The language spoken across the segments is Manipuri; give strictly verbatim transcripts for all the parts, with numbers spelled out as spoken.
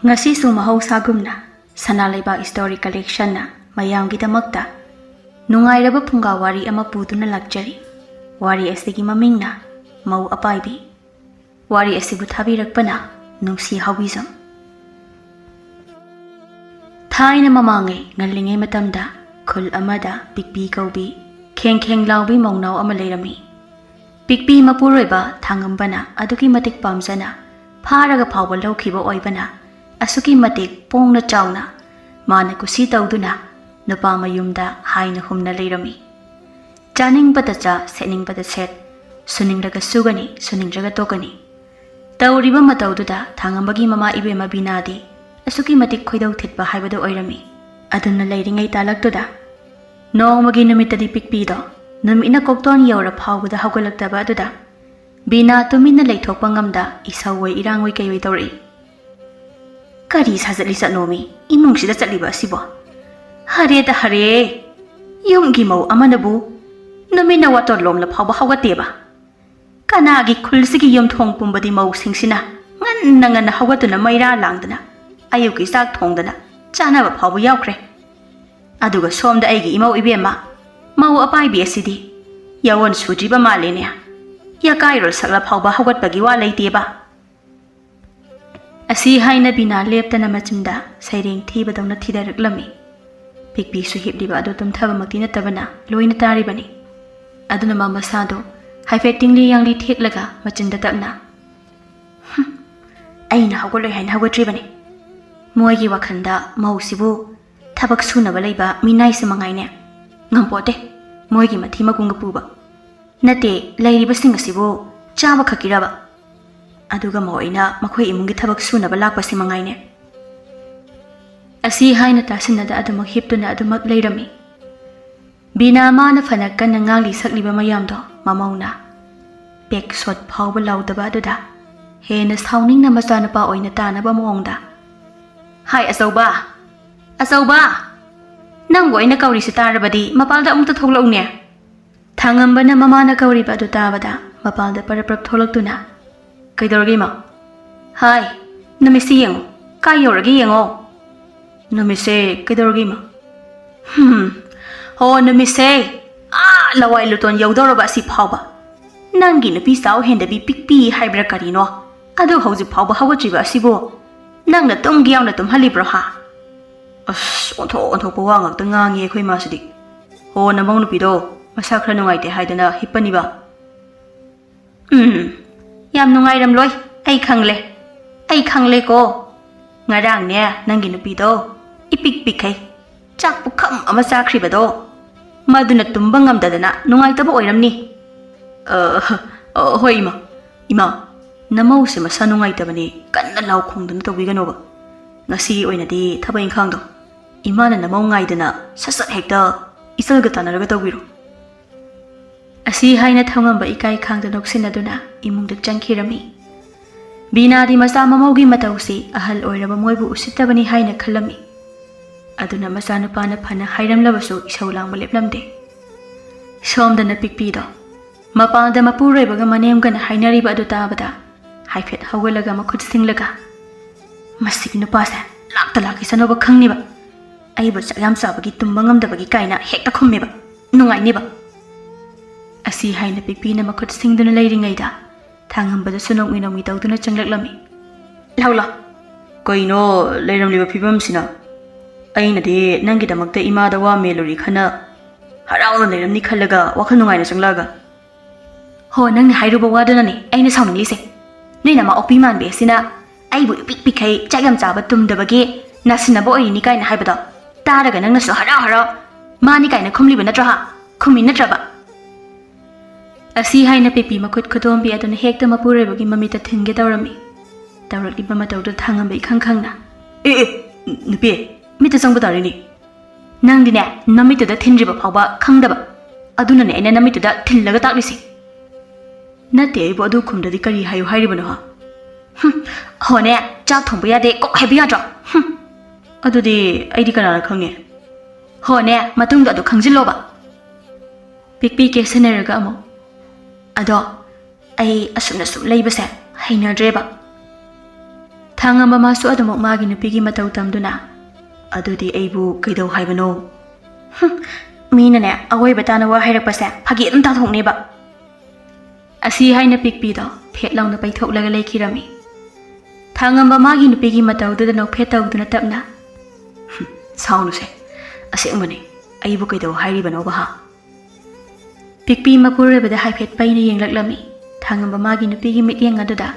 ꯉꯁꯤꯁꯨ ꯃꯍꯧꯁꯥꯒꯨꯝꯅ ꯁꯅꯥ ꯂꯩꯕꯥꯛ ꯁ꯭ꯇꯣꯔꯤ ꯀꯂꯦꯛꯁꯟꯅ ꯃꯌꯥꯝꯒꯤꯗꯃꯛꯇ ꯅꯨꯡꯉꯥꯏꯔꯕ ꯐꯨꯡꯒꯥ ꯋꯥꯔꯤ ꯑꯃ ꯄꯨꯗꯨꯅ ꯂꯥꯛꯆꯔꯤ꯫ ꯋꯥꯔꯤ ꯑꯁꯤꯒꯤ ꯃꯃꯤꯡꯅ ꯃꯧ ꯑꯄꯥꯏꯕꯤ꯫ ꯋꯥꯔꯤ ꯑꯁꯤꯕꯨ ꯊꯥꯕꯤꯔꯛꯄꯅ ꯅꯨꯡꯁꯤ ꯍꯥꯎꯕꯤꯖꯝ꯫ ꯊꯥꯏꯅ ꯃꯃꯥꯡꯉꯩ ꯉꯜꯂꯤꯉꯩ ꯃꯇꯝꯗ ꯈꯨꯜ ꯑꯃꯗ ꯄꯤꯛꯄꯤ ꯀꯧꯕꯤ ꯈꯦꯡ ꯈꯦꯡ ꯂꯥꯎꯕꯤ ꯃꯧꯅꯥꯎ ꯑꯃ ꯂꯩꯔꯝꯃꯤ꯫ ꯄꯤꯛꯄꯤ ꯃꯄꯨꯔꯣꯏꯕ ꯊꯥꯡꯉꯝꯕꯅ ꯑꯗꯨꯛꯀꯤ ꯃꯇꯤꯛ ꯄꯥꯝꯖꯅ ꯐꯥꯔꯒ ꯐꯥꯎꯕ ꯂꯧꯈꯤꯕ ꯑꯣꯏꯕꯅ ꯑꯁꯨꯛꯀꯤ ꯃꯇꯤꯛ ꯄꯣꯡꯅ ꯆꯥꯎꯅ ꯃꯥꯅ ꯀꯨꯁꯤ ꯇꯧꯗꯨꯅ ꯅꯨꯄꯥ ꯃꯌꯨꯝꯗ ꯍꯥꯏꯅ ꯍꯨꯝꯅ ꯂꯩꯔꯝꯃꯤ꯫ ꯆꯥꯅꯤꯡꯕꯗ ꯆꯥ, ꯁꯦꯠꯅꯤꯡꯕꯗ ꯁꯦꯠ, ꯁꯨꯅꯤꯡꯂꯒ ꯁꯨꯒꯅꯤ, ꯁꯨꯅꯤꯡꯗ꯭ꯔꯒ ꯇꯣꯛꯀꯅꯤ꯫ ꯇꯧꯔꯤꯕ ꯃꯇꯧꯗꯨꯗ ꯊꯥꯡꯉꯝꯕꯒꯤ ꯃꯃꯥ ꯏꯕꯦꯝꯃ ꯕꯤꯅꯥꯗꯤ ꯑꯁꯨꯛꯀꯤ ꯃꯇꯤꯛ ꯈꯣꯏꯗꯧ ꯊꯤꯠꯄ ꯍꯥꯏꯕꯗꯨ ꯑꯣꯏꯔꯝꯃꯤ꯫ ꯑꯗꯨꯝꯅ ꯂꯩꯔꯤꯉꯩ ꯇꯥꯂꯛꯇꯨꯗ ꯅꯣꯡꯃꯒꯤ ꯅꯨꯃꯤꯠꯇꯗꯤ ꯄꯤꯛꯄꯤꯗꯣ ꯅꯨꯃꯤꯠꯅ ꯀꯣꯛꯇꯣꯟ ꯌꯧꯔ ꯐꯥꯎꯕꯗ ꯍꯧꯒꯠꯂꯛꯇꯕ ꯑꯗꯨꯗ ꯕꯤꯅꯥ ꯇꯨꯃꯤꯟꯅ ꯂꯩꯊꯣꯛꯄ ꯉꯝꯗ ꯏꯁꯧ ꯑꯣꯏ ꯏꯔꯥꯡ ꯑꯣꯏ ꯀꯩ ꯑꯣꯏ ꯇꯧꯔꯛꯏ꯫ "ꯀꯔꯤ ꯁꯥꯖꯠꯂꯤ ꯆꯠꯅꯣꯃꯤ ꯏꯃꯨꯡꯁꯤꯗ ꯆꯠꯂꯤꯕ ꯑꯁꯤꯕꯣ? ꯍꯔꯦꯗ ꯍꯔꯦ! ꯌꯨꯝꯒꯤ ꯃꯧ ꯑꯃꯅꯕꯨ ꯅꯨꯃꯤꯠꯅ ꯋꯥꯇꯣꯟ ꯂꯣꯝꯂ ꯐꯥꯎꯕ ꯍꯧꯒꯠꯇꯦꯕ꯫ ꯀꯅꯥꯒꯤ ꯈꯨꯜꯁꯤꯒꯤ ꯌꯨꯝꯊꯣꯡ ꯄꯨꯝꯕꯗꯤ ꯃꯧꯁꯤꯡꯁꯤꯅ ꯉꯟꯅ ꯉꯟꯅ ꯍꯧꯒꯠꯇꯨꯅ ꯃꯩꯔꯥ ꯂꯥꯡꯗꯅ ꯑꯌꯨꯛꯀꯤ ꯆꯥꯛ ꯊꯣꯡꯗꯅ ꯆꯥꯅꯕ ꯐꯥꯎꯕ ꯌꯥꯎꯈ꯭ꯔꯦ꯫ ꯑꯗꯨꯒ ꯁꯣꯝꯗ ꯑꯩꯒꯤ ꯏꯃꯧ ꯏꯕꯦꯝꯃ, ꯃꯧ ꯑꯄꯥꯏꯕꯤ ꯑꯁꯤꯗꯤ ꯌꯥꯑꯣꯟ ꯁꯨꯗ꯭ꯔꯤꯕ ꯃꯥꯜꯂꯦꯅꯦ꯫ ꯌꯥꯀꯥꯏꯔꯣꯜ ꯁꯛꯂ ꯐꯥꯎꯕ ꯍꯧꯒꯠꯄꯒꯤ ꯋꯥ ꯂꯩꯇꯦꯕ"꯫ ꯑꯁꯤ ꯍꯥꯏꯅ ꯕꯤꯅꯥ ꯂꯦꯞꯇꯅ ꯃꯆꯤꯟꯗ ꯁꯩꯔꯦꯡ ꯊꯤꯕꯗꯧꯅ ꯊꯤꯗꯔꯛꯂꯝꯃꯤ꯫ ꯄꯤꯛꯄꯤꯁꯨ ꯍꯤꯞꯂꯤꯕ ꯑꯗꯨ ꯇꯨꯝꯊꯕꯃꯛꯇꯤ ꯅꯠꯇꯕꯅ ꯂꯣꯏꯅ ꯇꯥꯔꯤꯕꯅꯤ꯫ ꯑꯗꯨꯅ ꯃꯃꯁꯥꯗꯨ ꯍꯥꯏꯐꯦꯠ ꯇꯤꯡꯂꯤ ꯌꯥꯡꯂꯤ ꯊꯦꯛꯂꯒ ꯃꯆꯤꯟꯗ ꯇꯞꯅ, "ꯍꯨꯝ, ꯑꯩꯅ ꯍꯧꯒꯠꯂꯣꯏ ꯍꯥꯏꯅ ꯍꯧꯒꯠꯇ꯭ꯔꯤꯕꯅꯤ꯫ ꯃꯣꯏꯒꯤ ꯋꯥꯈꯜꯗ ꯃꯧꯁꯤꯕꯨ ꯊꯕꯛ ꯁꯨꯅꯕ ꯂꯩꯕ ꯃꯤꯅꯥꯏꯁꯤ ꯃꯉꯥꯏꯅꯦ꯫ ꯉꯝꯄꯣꯠꯇꯦ ꯃꯣꯏꯒꯤ ꯃꯊꯤ ꯃꯀꯨꯡꯒ ꯄꯨꯕ꯫ ꯅꯠꯇꯦ, ꯂꯩꯔꯤꯕꯁꯤꯡ ꯑꯁꯤꯕꯨ ꯆꯥꯕ ꯈꯛꯀꯤꯔꯕ? ꯑꯗꯨꯒ ꯃꯧ ꯑꯣꯏꯅ ꯃꯈꯣꯏ ꯏꯃꯨꯡꯒꯤ ꯊꯕꯛ ꯁꯨꯅꯕ ꯂꯥꯛꯄꯁꯤ ꯃꯉꯥꯏꯅꯦ"꯫ ꯑꯁꯤ ꯍꯥꯏꯅ ꯇꯥꯁꯤꯟꯅꯗ ꯑꯗꯨꯃꯛ ꯍꯤꯞꯇꯨꯅ ꯑꯗꯨꯃꯛ ꯂꯩꯔꯝꯃꯤ꯫ ꯕꯤꯅꯥ ꯃꯥꯅ ꯐꯅ ꯀꯟꯅ ꯉꯥꯡꯂꯤ ꯁꯛꯂꯤꯕ ꯃꯌꯥꯝꯗꯣ ꯃꯃꯧꯅ ꯄꯦꯛ ꯁꯣꯠ ꯐꯥꯎꯕ ꯂꯥꯎꯗꯕ ꯑꯗꯨꯗ ꯍꯦꯟꯅ ꯁꯥꯎꯅꯤꯡꯅ ꯃꯆꯥꯅꯨꯄꯥ ꯑꯣꯏꯅ ꯇꯥꯅꯕ ꯃꯑꯣꯡꯗ, "ꯍꯥꯏ ꯑꯆꯧꯕ! ꯑꯆꯧꯕ! ꯅꯪꯕꯨ ꯑꯩꯅ ꯀꯧꯔꯤꯁꯤ ꯇꯥꯔꯕꯗꯤ ꯃꯄꯥꯜꯗ ꯑꯃꯨꯛꯇ ꯊꯣꯛꯂꯛꯎꯅꯦ"꯫ ꯊꯥꯡꯉꯝꯕꯅ ꯃꯃꯥꯅ ꯀꯧꯔꯤꯕ ꯑꯗꯨ ꯇꯥꯕꯗ ꯃꯄꯥꯜꯗ ꯄꯔꯞ ꯄꯔꯞ ꯊꯣꯛꯂꯛꯇꯨꯅ, "ꯀꯩꯗꯧꯔꯒꯦ ꯏꯃꯥ?" "ꯍꯥꯏ, ꯅꯨꯃꯤꯠꯁꯤ ꯌꯦꯡꯉꯨ, ꯀꯥꯏ ꯌꯧꯔꯒꯦ ꯌꯦꯡꯉꯣ꯫ ꯅꯨꯃꯤꯠꯁꯦ ꯀꯩꯗꯧꯔꯒꯦ ꯏꯃꯥ? ꯍꯝ, ꯍꯣ, ꯅꯨꯃꯤꯠꯁꯦ ꯑꯥ ꯂꯋꯥꯏ ꯂꯨꯇꯣꯟ ꯌꯧꯗꯧꯔꯕ ꯑꯁꯤ ꯐꯥꯎꯕ꯫ ꯅꯪꯒꯤ ꯅꯨꯄꯤ ꯆꯥꯎ ꯍꯦꯟꯗꯕꯤ ꯄꯤꯛꯄꯤ ꯍꯥꯏꯕ꯭ꯔꯥ ꯀꯔꯤꯅꯣ? ꯑꯗꯨ ꯍꯧꯖꯤꯛ ꯐꯥꯎꯕ ꯍꯧꯒꯠꯇ꯭ꯔꯤꯕ ꯑꯁꯤꯕꯨ ꯅꯪꯅ ꯇꯨꯝꯒꯦ ꯌꯥꯎꯅ ꯇꯨꯝꯍꯜꯂꯤꯕ꯭ꯔꯣ ꯍꯥ? ꯑꯁ, ꯑꯣꯟꯊꯣꯛ ꯑꯣꯟꯊꯣꯛꯄ ꯋꯥ ꯉꯥꯛꯇ ꯉꯥꯡꯉꯤ ꯑꯩꯈꯣꯏ ꯏꯃꯥꯁꯤꯗꯤ꯫ ꯍꯣ, ꯅꯃꯧ ꯅꯨꯄꯤꯗꯣ ꯃꯁꯥ ꯈꯔ ꯅꯨꯡꯉꯥꯏꯇꯦ ꯍꯥꯏꯗꯅ ꯍꯤꯞꯄꯅꯤꯕ꯫ ꯎꯝ, ꯌꯥꯝ ꯅꯨꯡꯉꯥꯏꯔꯝꯂꯣꯏ꯫ ꯑꯩ ꯈꯪꯂꯦ꯫ ꯑꯩ ꯈꯪꯂꯦꯀꯣ꯫ ꯉꯔꯥꯡꯅꯦ, ꯅꯪꯒꯤ ꯅꯨꯄꯤꯗꯣ ꯏꯄꯤꯛ ꯄꯤꯛꯈꯩ ꯆꯥꯛ ꯄꯨꯈꯝ ꯑꯃ ꯆꯥꯈ꯭ꯔꯤꯕꯗꯣ, ꯃꯗꯨꯅ ꯇꯨꯝꯕ ꯉꯝꯗꯗꯅ ꯅꯨꯡꯉꯥꯏꯇꯕ ꯑꯣꯏꯔꯝꯅꯤ꯫ ꯑ, ꯑ, ꯍꯣꯏ, ꯏꯃꯥ꯫ ꯏꯃꯥ, ꯅꯃꯧꯁꯦ ꯃꯁꯥ ꯅꯨꯡꯉꯥꯏꯇꯕꯅꯤ, ꯀꯟꯅ ꯂꯥꯎ ꯈꯣꯡꯗꯅ ꯇꯧꯕꯤꯒꯅꯣꯕ꯫ ꯉꯁꯤꯒꯤ ꯑꯣꯏꯅꯗꯤ ꯊꯕꯛ ꯏꯪꯈꯥꯡꯗꯣ ꯏꯃꯥꯅ ꯅꯃꯧ ꯉꯥꯏꯗꯅ ꯁꯠ ꯁꯠ ꯍꯦꯛꯇ ꯏꯆꯜꯒ ꯇꯥꯟꯅꯔꯒ ꯇꯧꯕꯤꯔꯣ꯫ ꯑꯁꯤ ꯍꯥꯏꯅ ꯊꯧꯉꯝꯕ ꯏꯀꯥꯏ ꯈꯥꯡꯗ ꯅꯣꯛꯁꯤꯟꯅꯗꯨꯅ ꯏꯃꯨꯡꯗ ꯆꯪꯈꯤꯔꯝꯃꯤ꯫ ꯕꯤꯅꯥꯗꯤ ꯃꯆꯥ ꯃꯃꯧꯒꯤ ꯃꯇꯧꯁꯤ ꯑꯍꯜ ꯑꯣꯏꯔꯕ ꯃꯣꯏꯕꯨ ꯎꯁꯤꯠꯇꯕꯅꯤ ꯍꯥꯏꯅ ꯈꯜꯂꯝꯃꯤ꯫ ꯑꯗꯨꯅ ꯃꯆꯥꯅꯨꯄꯥꯅ ꯐꯅ ꯍꯥꯏꯔꯝꯂꯕꯁꯨ ꯏꯁꯧ ꯂꯥꯡꯕ ꯂꯦꯞꯂꯝꯗꯦ꯫ ꯁꯣꯝꯗꯅ ꯄꯤꯛꯄꯤꯗꯣ ꯃꯄꯥꯟꯗ ꯃꯄꯨꯔꯣꯏꯕꯒ ꯃꯅꯦꯝꯒꯅ ꯍꯥꯏꯅꯔꯤꯕ ꯑꯗꯨ ꯇꯥꯕꯗ ꯍꯥꯏꯐꯦꯠ ꯍꯧꯒꯠꯂꯒ ꯃꯈꯨꯠ ꯁꯤꯡꯂꯒ, "ꯃꯁꯤꯒꯤ ꯅꯨꯄꯥꯁꯦ ꯂꯥꯛꯇ ꯂꯥꯛꯈꯤꯁꯅꯨꯕ ꯈꯪꯅꯤꯕ꯫ ꯑꯩꯕꯨ ꯆꯥꯛ ꯌꯥꯝ ꯆꯥꯕꯒꯤ ꯇꯨꯝꯕ ꯉꯝꯗꯕꯒꯤ ꯀꯥꯏꯅ ꯍꯦꯛꯇ ꯈꯨꯝꯃꯦꯕ꯫ ꯅꯨꯡꯉꯥꯏꯅꯤꯕ?" ꯑꯁꯤ ꯍꯥꯏꯅ ꯄꯤꯛꯄꯤꯅ ꯃꯈꯨꯠ ꯁꯤꯡꯗꯨꯅ ꯂꯩꯔꯤꯉꯩꯗ ꯊꯥꯡꯉꯝꯕꯗꯁꯨ ꯅꯣꯡꯃꯤ ꯅꯣꯡꯃꯤ ꯇꯧꯗꯨꯅ ꯆꯪꯂꯛꯂꯝꯃꯤ꯫ "ꯂꯥꯎ ꯂꯥꯎ꯫ ꯀꯩꯅꯣ ꯂꯩꯔꯝꯂꯤꯕ ꯐꯤꯕꯝꯁꯤꯅ? ꯑꯩꯅꯗꯤ ꯅꯪꯒꯤꯗꯃꯛꯇ ꯏꯃꯥꯗ ꯋꯥ ꯃꯦꯜꯂꯨꯔꯤ ꯈꯟꯅ ꯍꯔꯥꯎꯅ ꯂꯩꯔꯝꯅꯤ ꯈꯜꯂꯒ ꯋꯥꯈꯜ ꯅꯨꯡꯉꯥꯏꯅ ꯆꯪꯂꯛꯑꯒ꯫ ꯍꯣ, ꯅꯪꯅ ꯍꯥꯏꯔꯨꯕ ꯋꯥꯗꯨꯅꯅꯦ ꯑꯩꯅ ꯁꯥꯎꯅꯤꯡꯂꯤꯁꯦ꯫ ꯅꯣꯏ ꯅꯃꯥ ꯑꯣꯛꯄꯤ ꯃꯥꯟꯕꯤ ꯑꯁꯤꯅ ꯑꯩꯕꯨ ꯏꯄꯤꯛ ꯄꯤꯛꯈꯩ ꯆꯥꯛ ꯌꯥꯝ ꯆꯥꯕ ꯇꯨꯝꯗꯕꯒꯤ ꯅꯥꯁꯤꯟꯅꯕ ꯑꯣꯏꯔꯤꯅꯤ ꯀꯥꯏꯅ ꯍꯥꯏꯕꯗꯣ ꯇꯥꯔꯒ ꯅꯪꯅꯁꯨ ꯍꯔꯥꯎ ꯍꯔꯥꯎ ꯃꯥꯅꯤ ꯀꯥꯏꯅ ꯈꯨꯝꯂꯤꯕ ꯅꯠꯇ꯭ꯔꯣ ꯍꯥ? ꯈꯨꯝꯃꯤ ꯅꯠꯇ꯭ꯔꯕ?" ꯑꯁꯤ ꯍꯥꯏꯅ ꯄꯤꯛꯄꯤ ꯃꯈꯨꯠ ꯈꯨꯗꯣꯝꯕꯤ ꯑꯗꯨꯅ ꯍꯦꯛꯇ ꯃꯄꯨꯔꯣꯏꯕꯒꯤ ꯃꯃꯤꯠꯇ ꯊꯤꯟꯒꯦ ꯇꯧꯔꯝꯃꯤ꯫ ꯇꯧꯔꯛꯂꯤꯕ ꯃꯇꯧꯗꯨ ꯊꯥꯡꯉꯝꯕ ꯏꯈꯪ ꯈꯪꯅ, "ꯑꯦ, ꯑꯦ, ꯅꯨꯄꯤ, ꯃꯤꯠꯇ ꯆꯪꯕ ꯇꯥꯔꯤꯅꯦ꯫ ꯅꯪꯗꯤꯅꯦ, ꯅꯃꯤꯠꯇꯨꯗ ꯊꯤꯟꯗ꯭ꯔꯤꯕ ꯐꯥꯎꯕ ꯈꯪꯗꯕ꯫ ꯑꯗꯨꯅꯅꯦ ꯑꯩꯅ ꯅꯃꯤꯠꯇꯨꯗ ꯊꯤꯜꯂꯒ ꯇꯥꯛꯂꯤꯁꯦ꯫" "ꯅꯠꯇꯦ, ꯑꯩꯕꯨ ꯑꯗꯨ ꯈꯨꯝꯗ꯭ꯔꯗꯤ ꯀꯔꯤ ꯍꯥꯏꯌꯨ ꯍꯥꯏꯔꯤꯕꯅꯣ ꯍꯥ?" "ꯍꯨꯝ, ꯍꯣꯅꯦ, ꯆꯥꯛ ꯊꯣꯡꯕ ꯌꯥꯗꯦ ꯀꯣꯛ ꯍꯥꯏꯕ ꯌꯥꯗ꯭ꯔꯣ? ꯍꯨꯝ꯫ ꯑꯗꯨꯗꯤ ꯑꯩꯗꯤ ꯀꯅꯥꯅ ꯈꯪꯉꯦ?" "ꯍꯣꯅꯦ, ꯃꯇꯨꯡꯗ ꯑꯗꯨ ꯈꯪꯖꯤꯜꯂꯣꯕ꯫" ꯄꯤꯛꯄꯤ ꯀꯦꯁꯟꯅꯔꯒ ꯑꯃꯨꯛ, "ꯑꯗꯣ ꯑꯩ ꯑꯁꯨꯝꯅ ꯁꯨꯝ ꯂꯩꯕꯁꯦ ꯍꯩꯅꯗ꯭ꯔꯦꯕ꯫ ꯊꯥꯡꯉꯝꯕ ꯃꯥꯁꯨ ꯑꯗꯨꯃꯛ ꯃꯥꯒꯤ ꯅꯨꯄꯤꯒꯤ ꯃꯇꯧ ꯇꯝꯗꯨꯅ, "ꯑꯗꯨꯗꯤ ꯑꯩꯕꯨ ꯀꯩꯗꯧ ꯍꯥꯏꯕꯅꯣ?" "ꯍꯨꯝ, ꯃꯤꯅꯅꯦ ꯑꯑꯣꯏꯕ ꯇꯥꯅ ꯋꯥ ꯍꯥꯏꯔꯛꯄꯁꯦ ꯐꯥꯒꯤ ꯑꯗꯨꯝ ꯇꯥꯊꯣꯛꯅꯦꯕ꯫" ꯑꯁꯤ ꯍꯥꯏꯅ ꯄꯤꯛꯄꯤꯗꯣ ꯐꯦꯠ ꯂꯥꯎꯅ ꯄꯩꯊꯣꯛꯂꯒ ꯂꯩꯈꯤꯔꯝꯃꯤ꯫ ꯊꯥꯡꯉꯝꯕ ꯃꯥꯒꯤ ꯅꯨꯄꯤꯒꯤ ꯃꯇꯧꯗꯨꯗ ꯅꯣꯛꯐꯦꯠ ꯇꯧꯗꯨꯅ ꯇꯞꯅ, "ꯍꯨꯝ, ꯁꯥꯎꯅꯨꯁꯦ, ꯑꯁꯦꯡꯕꯅꯦ, ꯑꯩꯕꯨ ꯀꯩꯗꯧ ꯍꯥꯏꯔꯤꯕꯅꯣꯕ ꯍꯥ?" ꯄꯤꯛꯄꯤ ꯃꯄꯨꯔꯣꯏꯕꯗ ꯍꯥꯏꯐꯦꯠ ꯄꯩꯅ ꯌꯦꯡꯂꯛꯂꯝꯃꯤ꯫ ꯊꯥꯡꯉꯝꯕ ꯃꯥꯒꯤ ꯅꯨꯄꯤꯒꯤ ꯃꯤꯠꯌꯦꯡ ꯑꯗꯨꯗ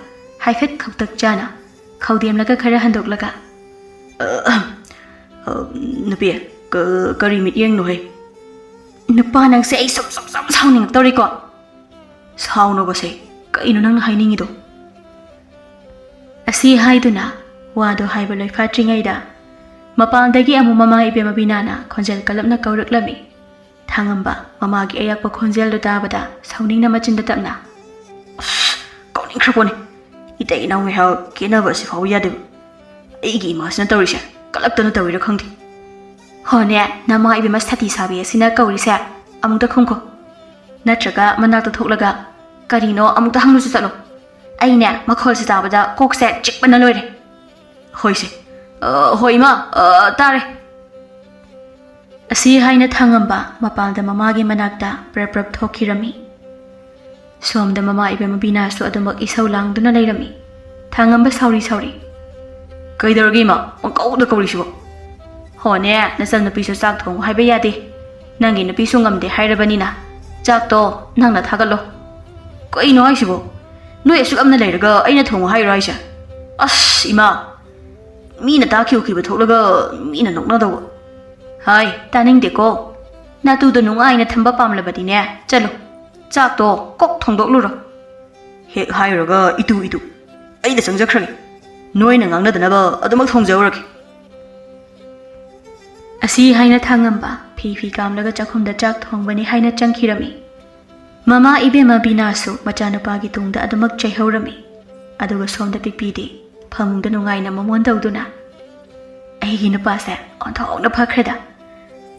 ꯍꯥꯏꯐꯦꯠ ꯈꯧꯇꯛ ꯆꯥꯅ ꯈꯧꯗꯦꯝꯂꯒ ꯈꯔ ꯍꯟꯗꯣꯛꯂꯒ, "ꯑ, ꯑ, ꯅꯨꯄꯤ, ꯀ-, ꯀꯔꯤ ꯃꯤꯠꯌꯦꯡꯅꯣꯍꯦ?" "ꯅꯨꯄꯥ ꯅꯪꯁꯦ ꯑꯩ ꯁꯨꯝ, ꯁꯨꯝ, ꯁꯨꯝ ꯁꯥꯎꯅꯤꯡꯉꯛꯇꯧꯔꯤꯀꯣ꯫" "ꯁꯥꯎꯅꯣꯕꯁꯦ, ꯀꯩꯅꯣ ꯅꯪꯅ ꯍꯥꯏꯅꯤꯡꯉꯤꯗꯣ?" ꯑꯁꯤ ꯍꯥꯏꯗꯨꯅ ꯋꯥꯗꯣ ꯍꯥꯏꯕ ꯂꯣꯏꯐꯥꯠꯇ꯭ꯔꯤꯉꯩꯗ ꯃꯄꯥꯟꯗꯒꯤ ꯑꯃꯨꯛ ꯃꯃꯥ ꯏꯕꯦꯝꯃ ꯕꯤꯅꯥꯅ ꯈꯣꯟꯖꯦꯜ ꯀꯜꯂꯞꯅ ꯀꯧꯔꯛꯂꯝꯃꯤ꯫ ꯊꯥꯡꯉꯝꯕ ꯃꯃꯥꯒꯤ ꯑꯌꯥꯛꯄ ꯈꯣꯟꯖꯦꯜꯗꯨ ꯇꯥꯕꯗ ꯁꯥꯎꯅꯤꯡꯅ ꯃꯆꯤꯟꯗ ꯇꯞꯅ, "ꯑꯁ, ꯀꯧꯅꯤꯡꯈ꯭ꯔꯄꯣꯠꯅꯤ꯫ ꯏꯇꯩ ꯏꯅꯥꯎ ꯉꯥꯏꯍꯥꯛ ꯈꯦꯠꯅꯕ ꯑꯁꯤ ꯐꯥꯎꯕ ꯌꯥꯗꯦꯕ꯫ ꯑꯩꯒꯤ ꯏꯃꯥꯁꯤꯅ ꯇꯧꯔꯤꯁꯦ ꯀꯜꯂꯛꯇꯅ ꯇꯧꯔꯤꯔꯥ ꯈꯪꯗꯦ꯫" "ꯍꯣꯅꯦ, ꯅꯃꯥ ꯏꯕꯦꯝꯃ ꯁꯥꯇꯤ ꯁꯥꯕꯤ ꯑꯁꯤꯅ ꯀꯧꯔꯤꯁꯦ ꯑꯃꯨꯛꯇ ꯈꯨꯝꯈꯣ꯫ ꯅꯠꯇ꯭ꯔꯒ ꯃꯅꯥꯛꯇ ꯊꯣꯛꯂꯒ ꯀꯔꯤꯅꯣ ꯑꯃꯨꯛꯇ ꯍꯪꯂꯨꯁꯤ ꯆꯠꯂꯣ꯫ ꯑꯩꯅꯦ ꯃꯈꯣꯜꯁꯦ ꯇꯥꯕꯗ ꯀꯣꯛꯁꯦ ꯆꯤꯛꯄꯅ ꯂꯣꯏꯔꯦ꯫" "ꯍꯣꯏꯁꯦ꯫ ꯑ, ꯍꯣꯏ ꯏꯃꯥ, ꯑ, ꯇꯥꯔꯦ꯫" ꯑꯁꯤ ꯍꯥꯏꯅ ꯊꯥꯡꯉꯝꯕ ꯃꯄꯥꯟꯗ ꯃꯃꯥꯒꯤ ꯃꯅꯥꯛꯇ ꯄ꯭ꯔꯞ ꯄ꯭ꯔꯞ ꯊꯣꯛꯈꯤꯔꯝꯃꯤ꯫ ꯁꯣꯝꯗ ꯃꯃꯥ ꯏꯕꯦꯝꯃ ꯕꯤꯅꯥꯁꯨ ꯑꯗꯨꯃꯛ ꯏꯁꯧ ꯂꯥꯡꯗꯨꯅ ꯂꯩꯔꯝꯃꯤ꯫ ꯊꯥꯡꯉꯝꯕ ꯁꯥꯎꯔꯤ ꯁꯥꯎꯔꯤ, "ꯀꯩꯗꯧꯔꯒꯦ ꯏꯃꯥ, ꯄꯪꯀꯧꯗ ꯀꯧꯔꯤꯁꯤꯕꯣ?" "ꯍꯣꯅꯦ, ꯅꯆꯟꯅꯨꯄꯤꯁꯨ ꯆꯥꯛ ꯊꯣꯡꯉꯨ ꯍꯥꯏꯕ ꯌꯥꯗꯦ꯫ ꯅꯪꯒꯤ ꯅꯨꯄꯤꯁꯨ ꯉꯝꯗꯦ ꯍꯥꯏꯔꯕꯅꯤꯅ ꯆꯥꯛꯇꯣ ꯅꯪꯅ ꯊꯥꯒꯠꯂꯣ꯫" "ꯀꯩꯅꯣ ꯍꯥꯏꯁꯤꯕꯣ? ꯅꯣꯏ ꯑꯁꯨꯛ ꯌꯥꯝꯅ ꯂꯩꯔꯒ ꯑꯩꯅ ꯊꯣꯡꯉꯨ ꯍꯥꯏꯔꯣ ꯍꯥꯏꯁꯦ? ꯑꯁ ꯏꯃꯥ, ꯃꯤꯅ ꯇꯥꯈꯤꯕ ꯎꯈꯤꯕ ꯊꯣꯛꯂꯒ ꯃꯤꯅ ꯅꯣꯛꯅꯗꯧꯕ꯫" "ꯍꯥꯏ, ꯇꯥꯅꯤꯡꯗꯦꯀꯣ꯫ ꯅꯥꯇꯨꯗꯣ ꯅꯨꯡꯉꯥꯏꯅ ꯊꯝꯕ ꯄꯥꯝꯂꯕꯗꯤꯅꯦ, ꯆꯠꯂꯣ, ꯆꯥꯛꯇꯣ ꯀꯣꯛ ꯊꯣꯡꯗꯣꯛꯂꯨꯔꯣ꯫" "ꯍꯦꯛ ꯍꯥꯏꯔꯨꯔꯒ ꯏꯇꯨ ꯏꯇꯨ꯫ ꯑꯩꯅ ꯆꯪꯖꯈ꯭ꯔꯒꯦ꯫ ꯅꯣꯏꯅ ꯉꯥꯡꯅꯗꯅꯕ ꯑꯗꯨꯃꯛ ꯊꯣꯡꯖꯍꯧꯔꯒꯦ꯫" ꯑꯁꯤ ꯍꯥꯏꯅ ꯊꯥꯡꯉꯝꯕ ꯐꯤ ꯐꯤ ꯀꯥꯝꯂꯒ ꯆꯥꯛꯈꯨꯝꯗ ꯆꯥꯛ ꯊꯣꯡꯕꯅꯤ ꯍꯥꯏꯅ ꯆꯪꯈꯤꯔꯝꯃꯤ꯫ ꯃꯃꯥ ꯏꯕꯦꯝꯃ ꯕꯤꯅꯥꯁꯨ ꯃꯆꯥꯅꯨꯄꯥꯒꯤ ꯇꯨꯡꯗ ꯑꯗꯨꯃꯛ ꯆꯩꯍꯧꯔꯝꯃꯤ꯫ ꯑꯗꯨꯒ ꯁꯣꯝꯗ ꯄꯤꯛꯄꯤꯗꯤ ꯐꯃꯨꯡꯗ ꯅꯨꯡꯉꯥꯏꯅ ꯃꯃꯣꯟ ꯇꯧꯗꯨꯅ, "ꯑꯩꯒꯤ ꯅꯨꯄꯥꯁꯦ ꯑꯣꯟꯊꯣꯛꯅ ꯐꯈ꯭ꯔꯦꯗ꯫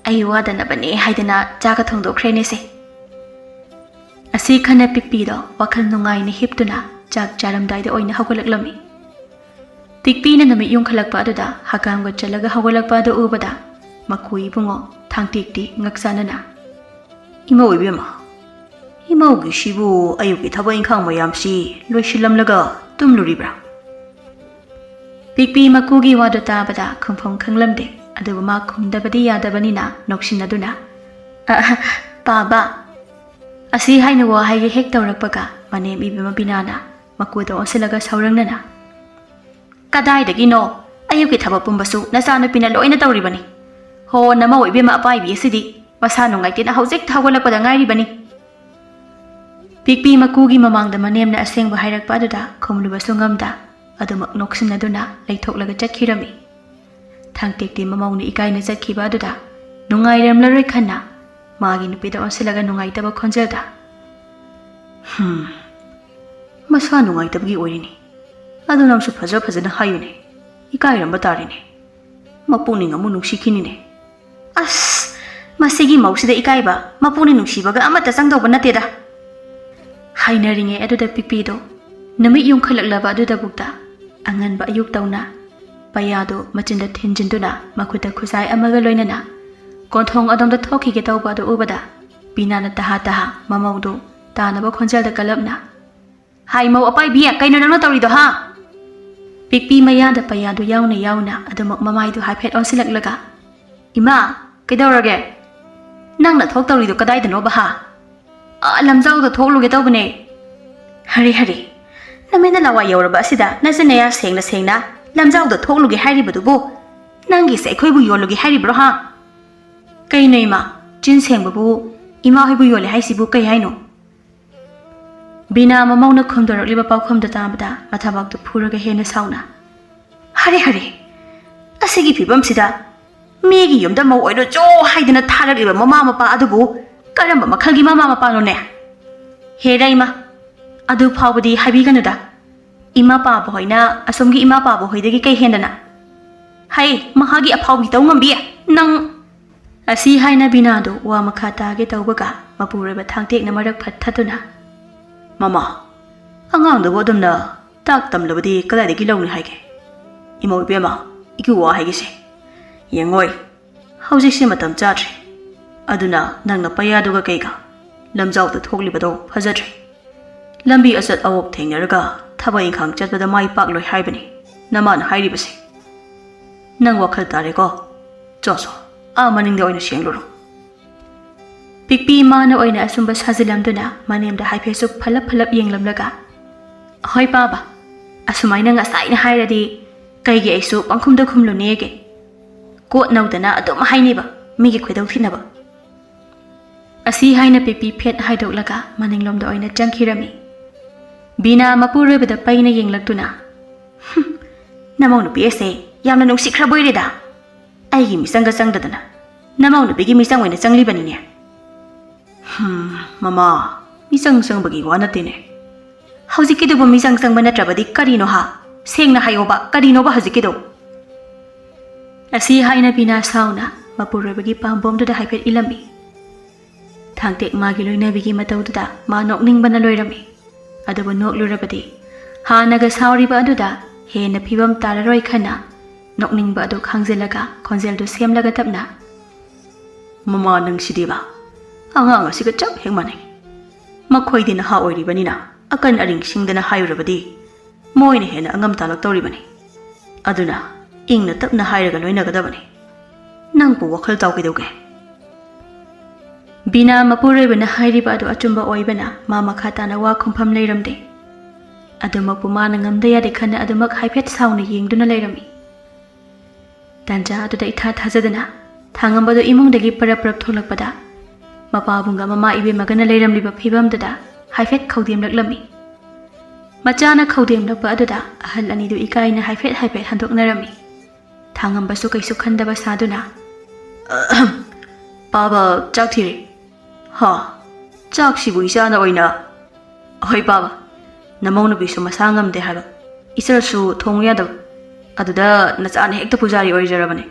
ꯑꯩ ꯋꯥꯗꯅꯕꯅꯦ ꯍꯥꯏꯗꯅ ꯆꯥꯒ ꯊꯣꯡꯗꯣꯛꯈ꯭ꯔꯦꯅꯦꯁꯦ꯫" ꯑꯁꯤ ꯈꯟꯅ ꯄꯤꯛꯄꯤꯗꯣ ꯋꯥꯈꯜ ꯅꯨꯡꯉꯥꯏꯅ ꯍꯤꯞꯇꯨꯅ ꯆꯥꯛ ꯆꯥꯔꯝꯗꯥꯏꯗ ꯑꯣꯏꯅ ꯍꯧꯒꯠꯂꯛꯂꯝꯃꯤ꯫ ꯄꯤꯛꯄꯤꯅ ꯅꯨꯃꯤꯠ ꯌꯨꯡꯈꯠꯂꯛꯄ ꯑꯗꯨꯗ ꯍꯀꯥꯝꯒ ꯆꯠꯂꯒ ꯍꯧꯒꯠꯂꯛꯄ ꯑꯗꯨ ꯎꯕꯗ ꯃꯀꯨ ꯏꯕꯨꯡꯉꯣ ꯊꯥꯡꯇꯦꯛꯇꯤ ꯉꯛꯆꯥꯟꯅꯅ, "ꯏꯃꯧ ꯏꯕꯦꯝꯃ, ꯏꯃꯧꯒꯤꯁꯤꯕꯨ ꯑꯌꯨꯛꯀꯤ ꯊꯕꯛ ꯏꯪꯈꯥꯡ ꯃꯌꯥꯝꯁꯤ ꯂꯣꯏꯁꯤꯜꯂꯝꯂꯒ ꯇꯨꯝꯂꯨꯔꯤꯕ꯭ꯔꯥ?" ꯄꯤꯛꯄꯤ ꯃꯀꯨꯒꯤ ꯋꯥꯗꯨ ꯇꯥꯕꯗ ꯈꯨꯝꯐꯝ ꯈꯪꯂꯝꯗꯦ, ꯑꯗꯨꯕꯨ ꯃꯥ ꯈꯨꯝꯗꯕꯗꯤ ꯌꯥꯗꯕꯅꯤꯅ ꯅꯣꯛꯁꯤꯟꯅꯗꯨꯅ, "ꯑ, ꯄꯥꯕ!" ꯑꯁꯤ ꯍꯥꯏꯅ ꯋꯥꯍꯩ ꯍꯦꯛ ꯇꯧꯔꯛꯄꯒ ꯃꯅꯦꯝ ꯏꯕꯦꯝꯃ ꯕꯤꯅꯥꯅ ꯃꯀꯨꯗ ꯑꯣꯟꯁꯤꯜꯂꯒ ꯁꯧꯔꯪꯅꯅ, "ꯀꯗꯥꯏꯗꯒꯤꯅꯣ? ꯑꯌꯨꯛꯀꯤ ꯊꯕꯛ ꯄꯨꯝꯕꯁꯨ ꯅꯆꯥꯅꯨꯄꯤꯅ ꯂꯣꯏꯅ ꯇꯧꯔꯤꯕꯅꯤ꯫ ꯍꯣ, ꯅꯃꯧ ꯏꯕꯦꯝꯃ ꯑꯄꯥꯏꯕꯤ ꯑꯁꯤꯗꯤ ꯃꯁꯥ ꯅꯨꯡꯉꯥꯏꯇꯦꯅ ꯍꯧꯖꯤꯛꯇ ꯍꯧꯒꯠꯂꯛꯄꯗ ꯉꯥꯏꯔꯤꯕꯅꯤ꯫" ꯄꯤꯛꯄꯤ ꯃꯀꯨꯒꯤ ꯃꯃꯥꯡꯗ ꯃꯅꯦꯝꯅ ꯑꯁꯦꯡꯕ ꯍꯥꯏꯔꯛꯄ ꯑꯗꯨꯗ ꯈꯨꯝꯂꯨꯕꯁꯨ ꯉꯝꯗ ꯑꯗꯨꯃꯛ ꯅꯣꯛꯁꯤꯟꯅꯗꯨꯅ ꯂꯩꯊꯣꯛꯂꯒ ꯆꯠꯈꯤꯔꯝꯃꯤ꯫ ꯊꯥꯡꯇꯦꯛꯇꯤ ꯃꯃꯧꯅ ꯏꯀꯥꯏꯅ ꯆꯠꯈꯤꯕ ꯑꯗꯨꯗ ꯅꯨꯡꯉꯥꯏꯔꯝꯂꯔꯣꯏ ꯈꯟꯅ ꯃꯥꯒꯤ ꯅꯨꯄꯤꯗ ꯑꯣꯟꯁꯤꯜꯂꯒ ꯅꯨꯡꯉꯥꯏꯇꯕ ꯈꯣꯟꯖꯦꯜꯗ, "ꯍꯝ, ꯃꯁꯥ ꯅꯨꯡꯉꯥꯏꯇꯕꯒꯤ ꯑꯣꯏꯔꯤꯅꯤ꯫ ꯑꯗꯨ ꯅꯪꯁꯨ ꯐꯖ ꯐꯖꯅ ꯍꯥꯏꯌꯨꯅꯦ꯫ ꯏꯀꯥꯏꯔꯝꯕ ꯇꯥꯔꯦꯅꯦ꯫ ꯃꯄꯨꯛꯅꯤꯡ ꯑꯃꯨꯛ ꯅꯨꯡꯁꯤꯈꯤꯅꯤꯅꯦ꯫ ꯑꯁ, ꯃꯁꯤꯒꯤ ꯃꯧꯁꯤꯗ ꯏꯀꯥꯏꯕ, ꯃꯄꯨꯛꯅꯤꯡ ꯅꯨꯡꯁꯤꯕꯒ ꯑꯃꯠꯇ ꯆꯪꯗꯧꯕ ꯅꯠꯇꯦꯗ꯫" ꯍꯥꯏꯅꯔꯤꯉꯩ ꯑꯗꯨꯗ ꯄꯤꯛꯄꯤꯗꯣ ꯅꯨꯃꯤꯠ ꯌꯨꯡꯈꯠꯂꯛꯂꯕ ꯑꯗꯨꯗꯕꯨꯛꯇ ꯑꯉꯟꯕ ꯑꯌꯨꯛ ꯇꯧꯅ ꯄꯩꯌꯥꯗꯨ ꯃꯆꯤꯟꯗ ꯊꯤꯟꯖꯤꯟꯗꯨꯅ ꯃꯈꯨꯠꯇ ꯈꯨꯖꯥꯏ ꯑꯃꯒ ꯂꯣꯏꯅꯅ ꯀꯣꯟꯊꯣꯡ ꯑꯗꯣꯝꯗ ꯊꯣꯛꯈꯤꯒꯦ ꯇꯧꯕ ꯑꯗꯨ ꯎꯕꯗ ꯕꯤꯅꯥꯅ ꯇꯍꯥ ꯇꯍꯥ ꯃꯃꯧꯗꯨ ꯇꯥꯅꯕ ꯈꯣꯟꯖꯦꯜꯗ ꯀꯜꯂꯞꯅ, "ꯍꯥꯏ ꯃꯧ ꯑꯄꯥꯏꯕꯤ, ꯀꯩꯅꯣ ꯅꯪꯅ ꯇꯧꯔꯤꯗꯣ, ꯍꯥ?" ꯄꯤꯛꯄꯤ ꯃꯌꯥꯗ ꯄꯩꯌꯥꯗꯨ ꯌꯥꯎꯅ ꯌꯥꯎꯅ ꯑꯗꯨꯃꯛ ꯃꯃꯥꯏꯗꯨ ꯍꯥꯏꯐꯦꯠ ꯑꯣꯟꯁꯤꯜꯂꯛꯂꯒ, "ꯏꯃꯥ, ꯀꯩꯗꯧꯔꯒꯦ? ꯅꯪꯅ ꯊꯣꯛꯇꯧꯔꯤꯗꯣ ꯀꯗꯥꯏꯗꯅꯣꯕ, ꯍꯥ?" "ꯑꯥ, ꯂꯝꯖꯥꯎꯗ ꯊꯣꯛꯂꯨꯒꯦ ꯇꯧꯕꯅꯦ꯫" "ꯍꯔꯦ, ꯍꯔꯦ, ꯅꯃꯤꯠ ꯅꯂꯥꯋꯥꯏ ꯌꯧꯔꯕ ꯑꯁꯤꯗ ꯅꯆꯤꯟ ꯅꯌꯥ ꯁꯦꯡꯅ ꯁꯦꯡꯅ ꯂꯝꯖꯥꯎꯗ ꯊꯣꯛꯂꯨꯒꯦ ꯍꯥꯏꯔꯤꯕꯗꯨꯕꯨ? ꯅꯪꯒꯤꯁꯦ ꯑꯩꯈꯣꯏꯕꯨ ꯌꯣꯜꯂꯨꯒꯦ ꯍꯥꯏꯔꯤꯕ꯭ꯔꯣ, ꯍꯥ?" "ꯀꯩꯅꯣ ꯏꯃꯥ, ꯆꯤꯟ ꯁꯦꯡꯕꯕꯨ ꯏꯃꯥ ꯍꯣꯏꯕꯨ ꯌꯣꯜꯂꯦ ꯍꯥꯏꯁꯤꯕꯨ ꯀꯩ ꯍꯥꯏꯅꯣ?" ꯕꯤꯅꯥ ꯃꯃꯧꯅ ꯈꯨꯝꯗꯣꯔꯛꯂꯤꯕ ꯄꯥꯎꯈꯨꯝꯗꯨ ꯇꯥꯕꯗ ꯃꯊꯕꯥꯛꯇꯨ ꯐꯨꯔꯒ ꯍꯦꯟꯅ ꯁꯥꯎꯅ, "ꯍꯔꯦ, ꯍꯔꯦ, ꯑꯁꯤꯒꯤ ꯐꯤꯕꯝꯁꯤꯗ ꯃꯤꯒꯤ ꯌꯨꯝꯗ ꯃꯧ ꯑꯣꯏꯔꯨꯆꯣ ꯍꯥꯏꯗꯨꯅ ꯊꯥꯔꯛꯂꯤꯕ ꯃꯃꯥ ꯃꯄꯥ ꯑꯗꯨꯕꯨ ꯀꯔꯝꯕ ꯃꯈꯜꯒꯤ ꯃꯃꯥ ꯃꯄꯥꯅꯣꯅꯦ? ꯍꯦ ꯔꯩꯃ, ꯑꯗꯨ ꯐꯥꯎꯕꯗꯤ ꯍꯥꯏꯕꯤꯒꯅꯨꯗ꯫ ꯏꯃꯥ ꯄꯥꯕ ꯍꯣꯏꯅ ꯑꯁꯣꯝꯒꯤ ꯏꯃꯥ ꯄꯥꯕ ꯍꯣꯏꯗꯒꯤ ꯀꯩ ꯍꯦꯟꯗꯅ? ꯍꯩ, ꯃꯍꯥꯛꯀꯤ ꯑꯐꯥꯎꯕꯤ ꯇꯧ ꯉꯝꯕꯤ, ꯅꯪ!" ꯑꯁꯤ ꯍꯥꯏꯅ ꯕꯤꯅꯥꯗꯨ ꯋꯥ ꯃꯈꯥ ꯇꯥꯒꯦ ꯇꯧꯕꯒ ꯃꯄꯨꯔꯣꯏꯕ ꯊꯥꯡꯇꯦꯛꯅ ꯃꯔꯛ ꯐꯠ ꯊꯠꯇꯨꯅ, "ꯃꯃꯥ, ꯑꯉꯥꯡꯗꯨꯕꯨ ꯑꯗꯨꯝꯅ ꯇꯥꯛ ꯇꯝꯂꯕꯗꯤ ꯀꯗꯥꯏꯗꯒꯤ ꯂꯧꯅꯤ ꯍꯥꯏꯒꯦ? ꯏꯃꯧ ꯏꯕꯦꯝꯃ, ꯏꯀꯨ ꯋꯥ ꯍꯥꯏꯒꯦꯁꯦ꯫ ꯌꯦꯡꯉꯣꯏ, ꯍꯧꯖꯤꯛꯁꯦ ꯃꯇꯝ ꯆꯥꯗ꯭ꯔꯦ꯫ ꯑꯗꯨꯅ ꯅꯪꯅ ꯄꯩꯌꯥꯗꯨꯒ ꯀꯩꯒ ꯂꯝꯖꯥꯎꯗ ꯊꯣꯛꯂꯤꯕꯗꯣ ꯐꯖꯗ꯭ꯔꯦ꯫ ꯂꯝꯕꯤ ꯑꯆꯠ ꯑꯋꯣꯛ ꯊꯦꯡꯅꯔꯒ ꯊꯕꯛ ꯏꯪꯈꯥꯡ ꯆꯠꯄꯗ ꯃꯥꯏ ꯄꯥꯛꯂꯣꯏ ꯍꯥꯏꯕꯅꯤ ꯅꯃꯥꯅ ꯍꯥꯏꯔꯤꯕꯁꯦ꯫ ꯅꯪ ꯋꯥꯈꯜ ꯇꯥꯔꯦꯀꯣ? ꯆꯣ ꯆꯣ, ꯑꯥ ꯃꯅꯤꯡꯗ ꯑꯣꯏꯅ ꯁꯦꯡꯂꯨꯔꯣ꯫ ꯄꯤꯛꯄꯤ ꯏꯃꯥꯅ ꯑꯣꯏꯅ ꯑꯆꯨꯝꯕ ꯁꯥꯖꯤꯜꯂꯝꯗꯨꯅ ꯃꯅꯦꯝꯗ ꯍꯥꯏꯐꯦꯠꯁꯨ ꯐꯂꯞ ꯐꯂꯞ ꯌꯦꯡꯂꯝꯂꯒ, "ꯍꯣꯏ ꯄꯥꯕ, ꯑꯁꯨꯃꯥꯏꯅ ꯉꯁꯥꯏꯅ ꯍꯥꯏꯔꯗꯤ ꯀꯩꯒꯤ ꯑꯩꯁꯨ ꯄꯪꯈꯨꯝꯗ ꯈꯨꯝꯂꯨꯅꯦꯒꯦ? ꯀꯣꯠ ꯅꯧꯗꯅ ꯑꯗꯨꯝ ꯍꯥꯏꯅꯤꯕ, ꯃꯤꯒꯤ ꯈꯣꯏꯗꯧ ꯊꯤꯅꯕ"꯫ ꯑꯁꯤ ꯍꯥꯏꯅ ꯄꯤꯄꯤ ꯐꯦꯠ ꯍꯥꯏꯗꯣꯛꯂꯒ ꯃꯅꯤꯡꯂꯣꯝꯗ ꯑꯣꯏꯅ ꯆꯪꯈꯤꯔꯝꯃꯤ꯫ ꯕꯤꯅꯥ ꯃꯄꯨꯔꯣꯏꯕꯗ ꯄꯩꯅ ꯌꯦꯡꯂꯛꯇꯨꯅ, "ꯍꯨꯝ, ꯅꯃꯧ ꯅꯨꯄꯤ ꯑꯁꯦ ꯌꯥꯝꯅ ꯅꯨꯡꯁꯤꯈ꯭ꯔꯕꯣꯏꯔꯦꯗ꯫ ꯑꯩꯒꯤ ꯃꯤꯆꯪꯒ ꯆꯪꯗꯗꯅ ꯅꯃꯧ ꯅꯨꯄꯤꯒꯤ ꯃꯤꯆꯪ ꯑꯣꯏꯅ ꯆꯪꯂꯤꯕꯅꯤꯅꯦ"꯫ "ꯍꯨꯝ, ꯃꯃꯥ, ꯃꯤꯆꯪ ꯆꯪꯕꯒꯤ ꯋꯥ ꯅꯠꯇꯦꯅꯦ꯫ ꯍꯧꯖꯤꯛꯀꯤꯗꯨꯕꯨ ꯃꯤꯆꯪ ꯆꯪꯕ ꯅꯠꯇ꯭ꯔꯕꯗꯤ ꯀꯔꯤꯅꯣ ꯍꯥ? ꯁꯦꯡꯅ ꯍꯥꯏꯌꯣꯕ, ꯀꯔꯤꯅꯣꯕ ꯍꯧꯖꯤꯛꯀꯤꯗꯣ?" ꯑꯁꯤ ꯍꯥꯏꯅ ꯕꯤꯅꯥ ꯁꯥꯎꯅ ꯃꯄꯨꯔꯣꯏꯕꯒꯤ ꯄꯥꯝꯕꯣꯝꯗꯨꯗ ꯍꯥꯏꯐꯦꯠ ꯏꯜꯂꯝꯃꯤ꯫ ꯊꯥꯡꯇꯦꯛ ꯃꯥꯒꯤ ꯂꯣꯏꯅꯕꯤꯒꯤ ꯃꯇꯧꯗꯨꯗ ꯃꯥ ꯅꯣꯛꯅꯤꯡꯕꯅ ꯂꯣꯏꯔꯝꯃꯤ꯫ ꯑꯗꯨꯕꯨ ꯅꯣꯛꯂꯨꯔꯕꯗꯤ ꯍꯥꯟꯅꯒ ꯁꯥꯎꯔꯤꯕ ꯑꯗꯨꯗ ꯍꯦꯟꯅ ꯐꯤꯕꯝ ꯇꯥꯔꯔꯣꯏ ꯈꯟꯅ ꯅꯣꯛꯅꯤꯡꯕ ꯑꯗꯨ ꯈꯥꯡꯖꯤꯜꯂꯒ ꯈꯣꯟꯖꯦꯜꯗꯨ ꯁꯦꯝꯂꯒ ꯇꯞꯅ, "ꯃꯃꯥ ꯅꯪꯁꯤꯗꯤꯕ, ꯑꯉꯥꯡ ꯑꯁꯤꯒ ꯆꯞ ꯍꯦꯛ ꯃꯥꯟꯅꯩ꯫ ꯃꯈꯣꯏꯗꯤ ꯅꯍꯥ ꯑꯣꯏꯔꯤꯕꯅꯤꯅ ꯑꯀꯟ ꯑꯔꯤꯡꯁꯤꯡꯗꯅ ꯍꯥꯏꯔꯨꯔꯕꯗꯤ ꯃꯣꯏꯅ ꯍꯦꯟꯅ ꯑꯉꯝ ꯇꯥꯂꯛꯇꯧꯔꯤꯕꯅꯤ꯫ ꯑꯗꯨꯅ ꯏꯪꯅ ꯇꯞꯅ ꯍꯥꯏꯔꯒ ꯂꯣꯏꯅꯒꯗꯕꯅꯤ꯫ ꯅꯪꯕꯨ ꯋꯥꯈꯜ ꯆꯥꯎ ꯀꯩꯗꯧꯒꯦ?" ꯕꯤꯅꯥ ꯃꯄꯨꯔꯣꯏꯕꯅ ꯍꯥꯏꯔꯤꯕ ꯑꯗꯨ ꯑꯆꯨꯝꯕ ꯑꯣꯏꯕꯅ ꯃꯥ ꯃꯈꯥ ꯇꯥꯅ ꯋꯥ ꯈꯨꯝꯐꯝ ꯂꯩꯔꯝꯗꯦ꯫ ꯑꯗꯨꯃꯛꯄꯨ ꯃꯥꯅ ꯉꯝꯗ ꯌꯥꯗꯦ ꯈꯟꯅ ꯑꯗꯨꯃꯛ ꯍꯥꯏꯐꯦꯠ ꯁꯥꯎꯅ ꯌꯦꯡꯗꯨꯅ ꯂꯩꯔꯝꯃꯤ꯫ ꯇꯥꯟꯖꯥ ꯑꯗꯨꯗ ꯏꯊꯥ ꯊꯥꯖꯗꯅ ꯊꯥꯡꯉꯝꯕꯗꯨ ꯏꯃꯨꯡꯗꯒꯤ ꯄꯔꯞ ꯄꯔꯞ ꯊꯣꯛꯂꯛꯄꯗ ꯃꯄꯥꯕꯨꯡꯒ ꯃꯃꯥ ꯏꯕꯦꯝꯃꯒꯅ ꯂꯩꯔꯝꯂꯤꯕ ꯐꯤꯕꯝꯗꯨꯗ ꯍꯥꯏꯐꯦꯠ ꯈꯧꯗꯦꯝꯂꯛꯂꯝꯃꯤ꯫ ꯃꯆꯥꯅ ꯈꯧꯗꯦꯝꯂꯛꯄ ꯑꯗꯨꯗ ꯑꯍꯜ ꯑꯅꯤꯗꯨ ꯏꯀꯥꯏꯅ ꯍꯥꯏꯐꯦꯠ ꯍꯥꯏꯐꯦꯠ ꯍꯟꯗꯣꯛꯅꯔꯝꯃꯤ꯫ ꯊꯥꯡꯉꯝꯕꯁꯨ ꯀꯩꯁꯨ ꯈꯟꯗꯕ ꯁꯥꯗꯨꯅ, "ꯑꯍꯝ, ꯄꯥꯕ ꯆꯥꯛ ꯊꯤꯔꯦ"꯫ "ꯍꯥ? ꯆꯥꯛꯁꯤꯕꯨ ꯏꯆꯥꯅ ꯑꯣꯏꯅ?" "ꯍꯣꯏ ꯄꯥꯕ, ꯅꯃꯧ ꯅꯨꯄꯤꯁꯨ ꯃꯁꯥ ꯉꯝꯗꯦ ꯍꯥꯏꯕ, ꯏꯆꯜꯁꯨ ꯊꯣꯡꯉꯨ ꯌꯥꯗꯕ, ꯑꯗꯨꯗ ꯅꯆꯥꯅ ꯍꯦꯛꯇ ꯄꯨꯖꯥꯔꯤ ꯑꯣꯏꯖꯔꯕꯅꯦ꯫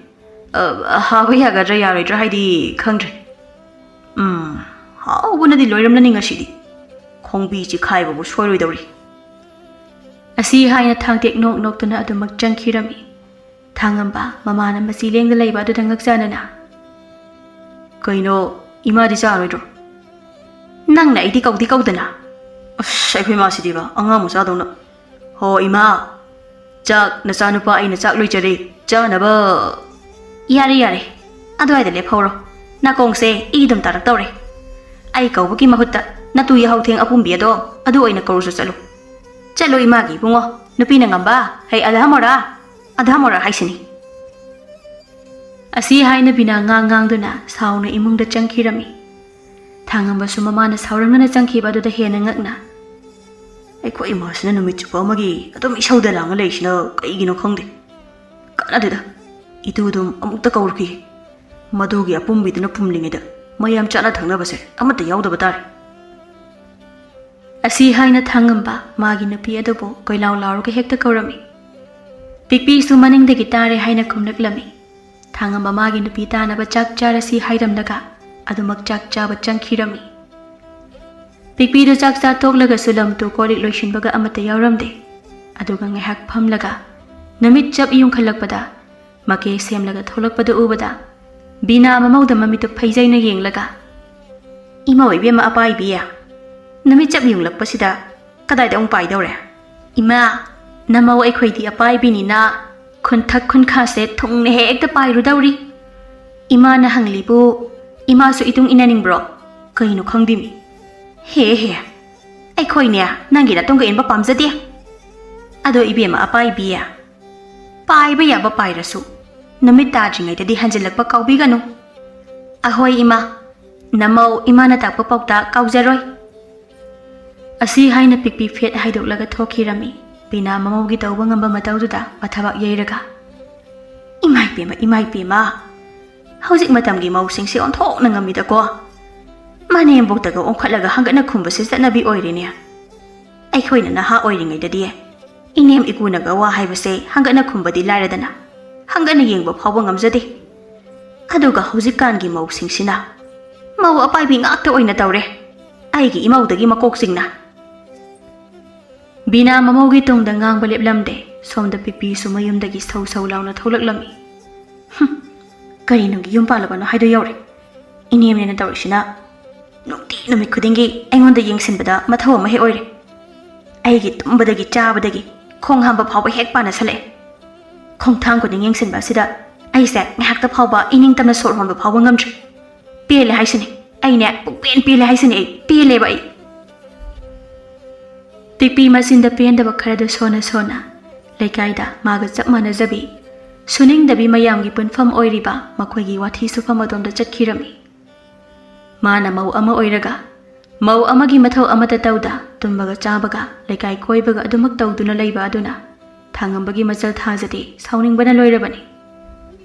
ꯑ, ꯍꯥꯕ ꯌꯥꯒꯗ꯭ꯔꯥ ꯌꯥꯔꯣꯏꯗ꯭ꯔꯥ ꯍꯥꯏꯗꯤ ꯈꯪꯗ꯭ꯔꯦ꯫ ꯎꯝ, ꯍꯥꯎꯕꯅꯗꯤ ꯂꯣꯏꯔꯝꯂꯅꯤ ꯉꯁꯤꯗꯤ꯫ ꯈꯣꯡꯕꯤ ꯆꯤꯈꯥꯏꯕꯕꯨ ꯁꯣꯏꯔꯣꯏꯗꯧꯔꯤ"꯫ ꯑꯁꯤ ꯍꯥꯏꯅ ꯊꯥꯡꯇꯦꯛ ꯅꯣꯛ ꯅꯣꯛꯇꯨꯅ ꯑꯗꯨꯃꯛ ꯆꯪꯈꯤꯔꯝꯃꯤ꯫ ꯊꯥꯡꯉꯝꯕ ꯃꯃꯥꯅ ꯃꯆꯤ ꯂꯦꯡꯗ ꯂꯩꯕ ꯑꯗꯨꯗ ꯉꯛꯆꯅꯅ, "ꯀꯩꯅꯣ, ꯏꯃꯥꯗꯤ ꯆꯥꯔꯣꯏꯗ꯭ꯔꯣ? ꯅꯪꯅ ꯑꯩꯗꯤ ꯀꯧꯗꯤ ꯀꯧꯗꯅ?" "ꯑꯁ, ꯑꯩꯈꯣꯏ ꯃꯥꯁꯤꯗꯤꯕ ꯑꯉꯥꯡ ꯃꯆꯥꯗꯧꯅ꯫ ꯍꯣ ꯏꯃꯥ, ꯆꯥꯛ ꯅꯆꯥꯅꯨꯄꯥ ꯑꯩꯅ ꯆꯥꯛ ꯂꯣꯏꯖꯔꯦ, ꯆꯥꯅꯕ꯫" "ꯌꯥꯔꯦ ꯌꯥꯔꯦ, ꯑꯗꯨꯋꯥꯏꯗ ꯂꯦꯞꯍꯧꯔꯣ꯫ ꯅꯥꯀꯣꯡꯁꯦ ꯏ ꯑꯗꯨꯝ ꯇꯥꯔꯛꯇꯧꯔꯦ꯫ ꯑꯩ ꯀꯧꯕꯒꯤ ꯃꯍꯨꯠꯇ ꯅꯇꯨ ꯌꯥꯍꯧꯊꯦꯡ ꯑꯄꯨꯝꯕꯤ ꯑꯗꯣ ꯑꯗꯨ ꯑꯣꯏꯅ ꯀꯧꯔꯨꯁꯨ ꯆꯠꯂꯨ꯫ ꯆꯠꯂꯨ ꯏꯃꯥꯒꯤ ꯏꯕꯨꯡꯉꯣ, ꯅꯨꯄꯤꯅ ꯉꯝꯕ꯫ ꯍꯩ ꯑꯜꯍꯃꯣꯔꯥ, ꯑꯜꯍꯃꯣꯔꯥ ꯍꯥꯏꯁꯤꯅꯤ꯫" ꯑꯁꯤ ꯍꯥꯏꯅ ꯕꯤꯅꯥ ꯉꯥꯡ ꯉꯥꯡꯗꯨꯅ ꯁꯥꯎꯅ ꯏꯃꯨꯡꯗ ꯆꯪꯈꯤꯔꯝꯃꯤ꯫ ꯊꯥꯡꯉꯝꯕꯁꯨ ꯃꯃꯥꯅ ꯁꯥꯎꯔꯝꯗꯅ ꯆꯪꯈꯤꯕ ꯑꯗꯨꯗ ꯍꯦꯟꯅ ꯉꯛꯅ, "ꯑꯩꯈꯣꯏ ꯏꯃꯥꯁꯤꯅ ꯅꯨꯃꯤꯠ ꯆꯨꯞꯄ ꯑꯃꯒꯤ ꯑꯗꯨꯝ ꯏꯁꯧꯗ ꯂꯥꯡꯉ ꯂꯩꯔꯤꯁꯤꯅ ꯀꯩꯒꯤꯅꯣ ꯈꯪꯗꯦ꯫ ꯀꯥꯟꯅꯗꯦꯗ, ꯏꯇꯨꯗꯨꯝ ꯑꯃꯨꯛꯇ ꯀꯧꯔꯨꯈꯤ꯫ ꯃꯗꯨꯒꯤ ꯑꯄꯨꯝꯕꯤꯗꯨꯅ ꯄꯨꯝꯂꯤꯉꯩꯗ ꯃꯌꯥꯝ ꯆꯥꯅ ꯊꯛꯅꯕꯁꯦ ꯑꯃꯠꯇ ꯌꯥꯎꯗꯕ ꯇꯥꯔꯦ꯫" ꯑꯁꯤ ꯍꯥꯏꯅ ꯊꯥꯡꯉꯝꯕ ꯃꯥꯒꯤ ꯅꯨꯄꯤ ꯑꯗꯨꯕꯨ ꯀꯣꯏꯂꯥꯎ ꯂꯥꯎꯔꯒ ꯍꯦꯛꯇ ꯀꯧꯔꯝꯃꯤ꯫ ꯄꯤꯛꯄꯤꯁꯨ ꯃꯅꯤꯡꯗꯒꯤ ꯇꯥꯔꯦ ꯍꯥꯏꯅ ꯈꯨꯝꯂꯛꯂꯝꯃꯤ꯫ ꯊꯥꯡꯉꯝꯕ ꯃꯥꯒꯤ ꯅꯨꯄꯤ ꯇꯥꯅꯕ ꯆꯥꯛ ꯆꯥꯔꯁꯤ ꯍꯥꯏꯔꯝꯂꯒ ꯑꯗꯨꯃꯛ ꯆꯥꯛ ꯆꯥꯕ ꯆꯪꯈꯤꯔꯝꯃꯤ꯫ ꯄꯤꯛꯄꯤꯗꯨ ꯆꯥꯛ ꯆꯥ ꯇꯣꯛꯂꯒꯁꯨ ꯂꯝ ꯇꯨ ꯀꯣꯜ ꯂꯤꯛ ꯂꯣꯏꯁꯤꯟꯕꯒ ꯑꯃꯠꯇ ꯌꯥꯎꯔꯝꯗꯦ꯫ ꯑꯗꯨꯒ ꯉꯥꯏꯍꯥꯛ ꯐꯝꯂꯒ ꯅꯨꯃꯤꯠ ꯆꯞ ꯌꯨꯡꯈꯠꯂꯛꯄꯗ ꯃꯀꯦ ꯁꯦꯝꯂꯒ ꯊꯣꯛꯂꯛꯄꯗꯨ ꯎꯕꯗ ꯕꯤꯅꯥ ꯃꯃꯧꯗ ꯃꯃꯤꯠꯇꯨ ꯐꯩꯖꯩꯅ ꯌꯦꯡꯂꯒ, "ꯏꯃꯧ ꯏꯕꯦꯝꯃ ꯑꯄꯥꯏꯕꯤ, ꯅꯨꯃꯤꯠ ꯆꯞ ꯌꯨꯡꯂꯛꯄꯁꯤꯗ ꯀꯗꯥꯏꯗ ꯑꯃꯨꯛ ꯄꯥꯏꯗꯧꯔꯦ?" "ꯏꯃꯥ, ꯅꯃꯧ ꯑꯩꯈꯣꯏꯗꯤ ꯑꯄꯥꯏꯕꯤꯅꯤꯅ ꯈꯨꯟꯊꯛ ꯈꯨꯟꯈꯥꯁꯦ ꯊꯨꯡꯅ ꯍꯦꯛꯇ ꯄꯥꯏꯔꯨꯗꯧꯔꯤ꯫ ꯏꯃꯥꯅ ꯍꯪꯂꯤꯕꯨ ꯏꯃꯥꯁꯨ ꯏꯇꯨꯡ ꯏꯟꯅꯅꯤꯡꯕ꯭ꯔꯣ? ꯀꯩꯅꯣ ꯈꯪꯗꯦꯃꯤ꯫" "ꯍꯦ ꯍꯦ, ꯑꯩꯈꯣꯏꯅꯦ ꯅꯪꯒꯤ ꯅꯇꯨꯡꯒ ꯏꯟꯕ ꯄꯥꯝꯖꯗꯦ꯫ ꯑꯗꯣ ꯏꯕꯦꯝꯃ ꯑꯄꯥꯏꯕꯤ, ꯄꯥꯏꯕ ꯌꯥꯕ ꯄꯥꯏꯔꯁꯨ ꯅꯨꯃꯤꯠ ꯇꯥꯗ꯭ꯔꯤꯉꯩꯗꯗꯤ ꯍꯟꯖꯤꯜꯂꯛꯄ ꯀꯥꯎꯕꯤꯒꯅꯨ꯫" "ꯑꯍꯣꯏ ꯏꯃꯥ, ꯅꯃꯧ ꯏꯃꯥꯅ ꯇꯥꯛꯄ ꯄꯥꯎꯇꯥꯛ ꯀꯥꯎꯖꯔꯣꯏ꯫" ꯑꯁꯤ ꯍꯥꯏꯅ ꯄꯤꯛꯄꯤ ꯐꯦꯠ ꯍꯥꯏꯗꯣꯛꯂꯒ ꯊꯣꯛꯈꯤꯔꯝꯃꯤ꯫ ꯕꯤꯅꯥ ꯃꯃꯧꯒꯤ ꯇꯧꯕ ꯉꯝꯕ ꯃꯇꯧꯗꯨꯗ ꯃꯊꯕꯥꯛ ꯌꯩꯔꯒ, "ꯏꯃꯥꯏ ꯄꯦꯝꯃ, ꯏꯃꯥꯏ ꯄꯦꯝꯃ, ꯍꯧꯖꯤꯛ ꯃꯇꯝꯒꯤ ꯃꯧꯁꯤꯡꯁꯦ ꯑꯣꯟꯊꯣꯛꯅ ꯉꯝꯃꯤꯗꯀꯣ꯫ ꯃꯅꯦꯝꯕꯣꯛꯇꯒ ꯑꯣꯟꯈꯠꯂꯒ ꯍꯪꯒꯠꯅ ꯈꯨꯝꯕꯁꯦ ꯆꯠꯅꯕꯤ ꯑꯣꯏꯔꯦꯅꯦ꯫ ꯑꯩꯈꯣꯏꯅ ꯅꯍꯥ ꯑꯣꯏꯔꯤꯉꯩꯗꯗꯤ ꯏꯅꯦꯝ ꯏꯀꯨꯅꯒ ꯋꯥ ꯍꯥꯏꯕꯁꯦ ꯍꯪꯒꯠꯅ ꯈꯨꯝꯕꯗꯤ ꯂꯥꯏꯔꯗꯅ, ꯍꯪꯒꯠꯅ ꯌꯦꯡꯕ ꯐꯥꯎꯕ ꯉꯝꯖꯗꯦ꯫ ꯑꯗꯨꯒ ꯍꯧꯖꯤꯛꯀꯥꯟꯒꯤ ꯃꯧꯁꯤꯡꯁꯤꯅ ꯃꯧ ꯑꯄꯥꯏꯕꯤ ꯉꯥꯛꯇ ꯑꯣꯏꯅ ꯇꯧꯔꯦ꯫ ꯑꯩꯒꯤ ꯏꯃꯧꯗꯒꯤ ꯃꯀꯣꯛ ꯆꯤꯡꯅ꯫" ꯕꯤꯅꯥ ꯃꯃꯧꯒꯤ ꯇꯨꯡꯗ ꯉꯥꯡꯕ ꯂꯦꯞꯂꯝꯗꯦ꯫ ꯁꯣꯝꯗ ꯄꯤꯛꯄꯤꯁꯨ ꯃꯌꯨꯝꯗꯒꯤ ꯁꯧ ꯁꯧ ꯂꯥꯎꯅ ꯊꯣꯛꯂꯛꯂꯝꯃꯤ꯫ "ꯍꯨꯝ, ꯀꯔꯤ ꯅꯨꯡꯒꯤ ꯌꯨꯝ ꯄꯥꯜꯂꯕꯅꯣ ꯍꯥꯏꯗꯣ ꯌꯧꯔꯦ꯫ ꯏꯅꯦꯝꯅꯦꯅ ꯇꯧꯔꯤꯁꯤꯅ ꯅꯨꯡꯇꯤ ꯅꯨꯃꯤꯠ ꯈꯨꯗꯤꯡꯒꯤ ꯑꯩꯉꯣꯟꯗ ꯌꯦꯡꯁꯤꯟꯕꯗ ꯃꯊꯧ ꯑꯃ ꯍꯦꯛ ꯑꯣꯏꯔꯦ꯫ ꯑꯩꯒꯤ ꯇꯨꯝꯕꯗꯒꯤ ꯆꯥꯕꯗꯒꯤ ꯈꯣꯡ ꯍꯥꯝꯕ ꯐꯥꯎꯕ ꯍꯦꯛ ꯄꯥꯟꯅꯁꯜꯂꯛꯑꯦ꯫ ꯈꯣꯡꯊꯥꯡ ꯈꯨꯗꯤꯡ ꯌꯦꯡꯁꯤꯟꯕ ꯑꯁꯤꯗ ꯑꯩꯁꯦ ꯉꯥꯏꯍꯥꯛꯇ ꯐꯥꯎꯕ ꯏꯅꯤꯡ ꯇꯝꯅ ꯁꯣꯔ ꯍꯣꯟꯕ ꯐꯥꯎꯕ ꯉꯝꯗ꯭ꯔꯦ꯫ ꯄꯦꯜꯂꯦ ꯍꯥꯏꯁꯤꯅꯤ꯫ ꯑꯩꯅꯦ ꯄꯨꯡꯄꯦꯟ ꯄꯦꯜꯂꯦ ꯍꯥꯏꯁꯤꯅꯤ ꯑꯩ꯫ ꯄꯦꯜꯂꯦꯕ ꯑꯩ꯫" ꯄꯤꯛꯄꯤ ꯃꯆꯤꯟꯗ ꯄꯦꯟꯗꯕ ꯈꯔꯗꯨ ꯁꯣꯟꯅ ꯁꯣꯟꯅ ꯂꯩꯀꯥꯏꯗ ꯃꯥꯒ ꯆꯞ ꯃꯥꯟꯅꯖꯕꯤ, ꯁꯨꯅꯤꯡꯗꯕꯤ ꯃꯌꯥꯝꯒꯤ ꯄꯨꯟꯐꯝ ꯑꯣꯏꯔꯤꯕ ꯃꯈꯣꯏꯒꯤ ꯋꯥꯊꯤ ꯁꯨꯐꯝ ꯑꯗꯣꯝꯗ ꯆꯠꯈꯤꯔꯝꯃꯤ꯫ ꯃꯥꯅ ꯃꯧ ꯑꯃ ꯑꯣꯏꯔꯒ ꯃꯧ ꯑꯃꯒꯤ ꯃꯊꯧ ꯑꯃꯠꯇ ꯇꯧꯗ ꯇꯨꯝꯕꯒ ꯆꯥꯕꯒ ꯂꯩꯀꯥꯏ ꯀꯣꯏꯕꯒ ꯑꯗꯨꯃꯛ ꯇꯧꯗꯨꯅ ꯂꯩꯕ ꯑꯗꯨꯅ ꯊꯥꯉꯝꯕꯒꯤ ꯃꯆꯜ ꯊꯥꯖꯗꯤ ꯁꯥꯎꯅꯤꯡꯕꯅ ꯂꯣꯏꯔꯕꯅꯤ꯫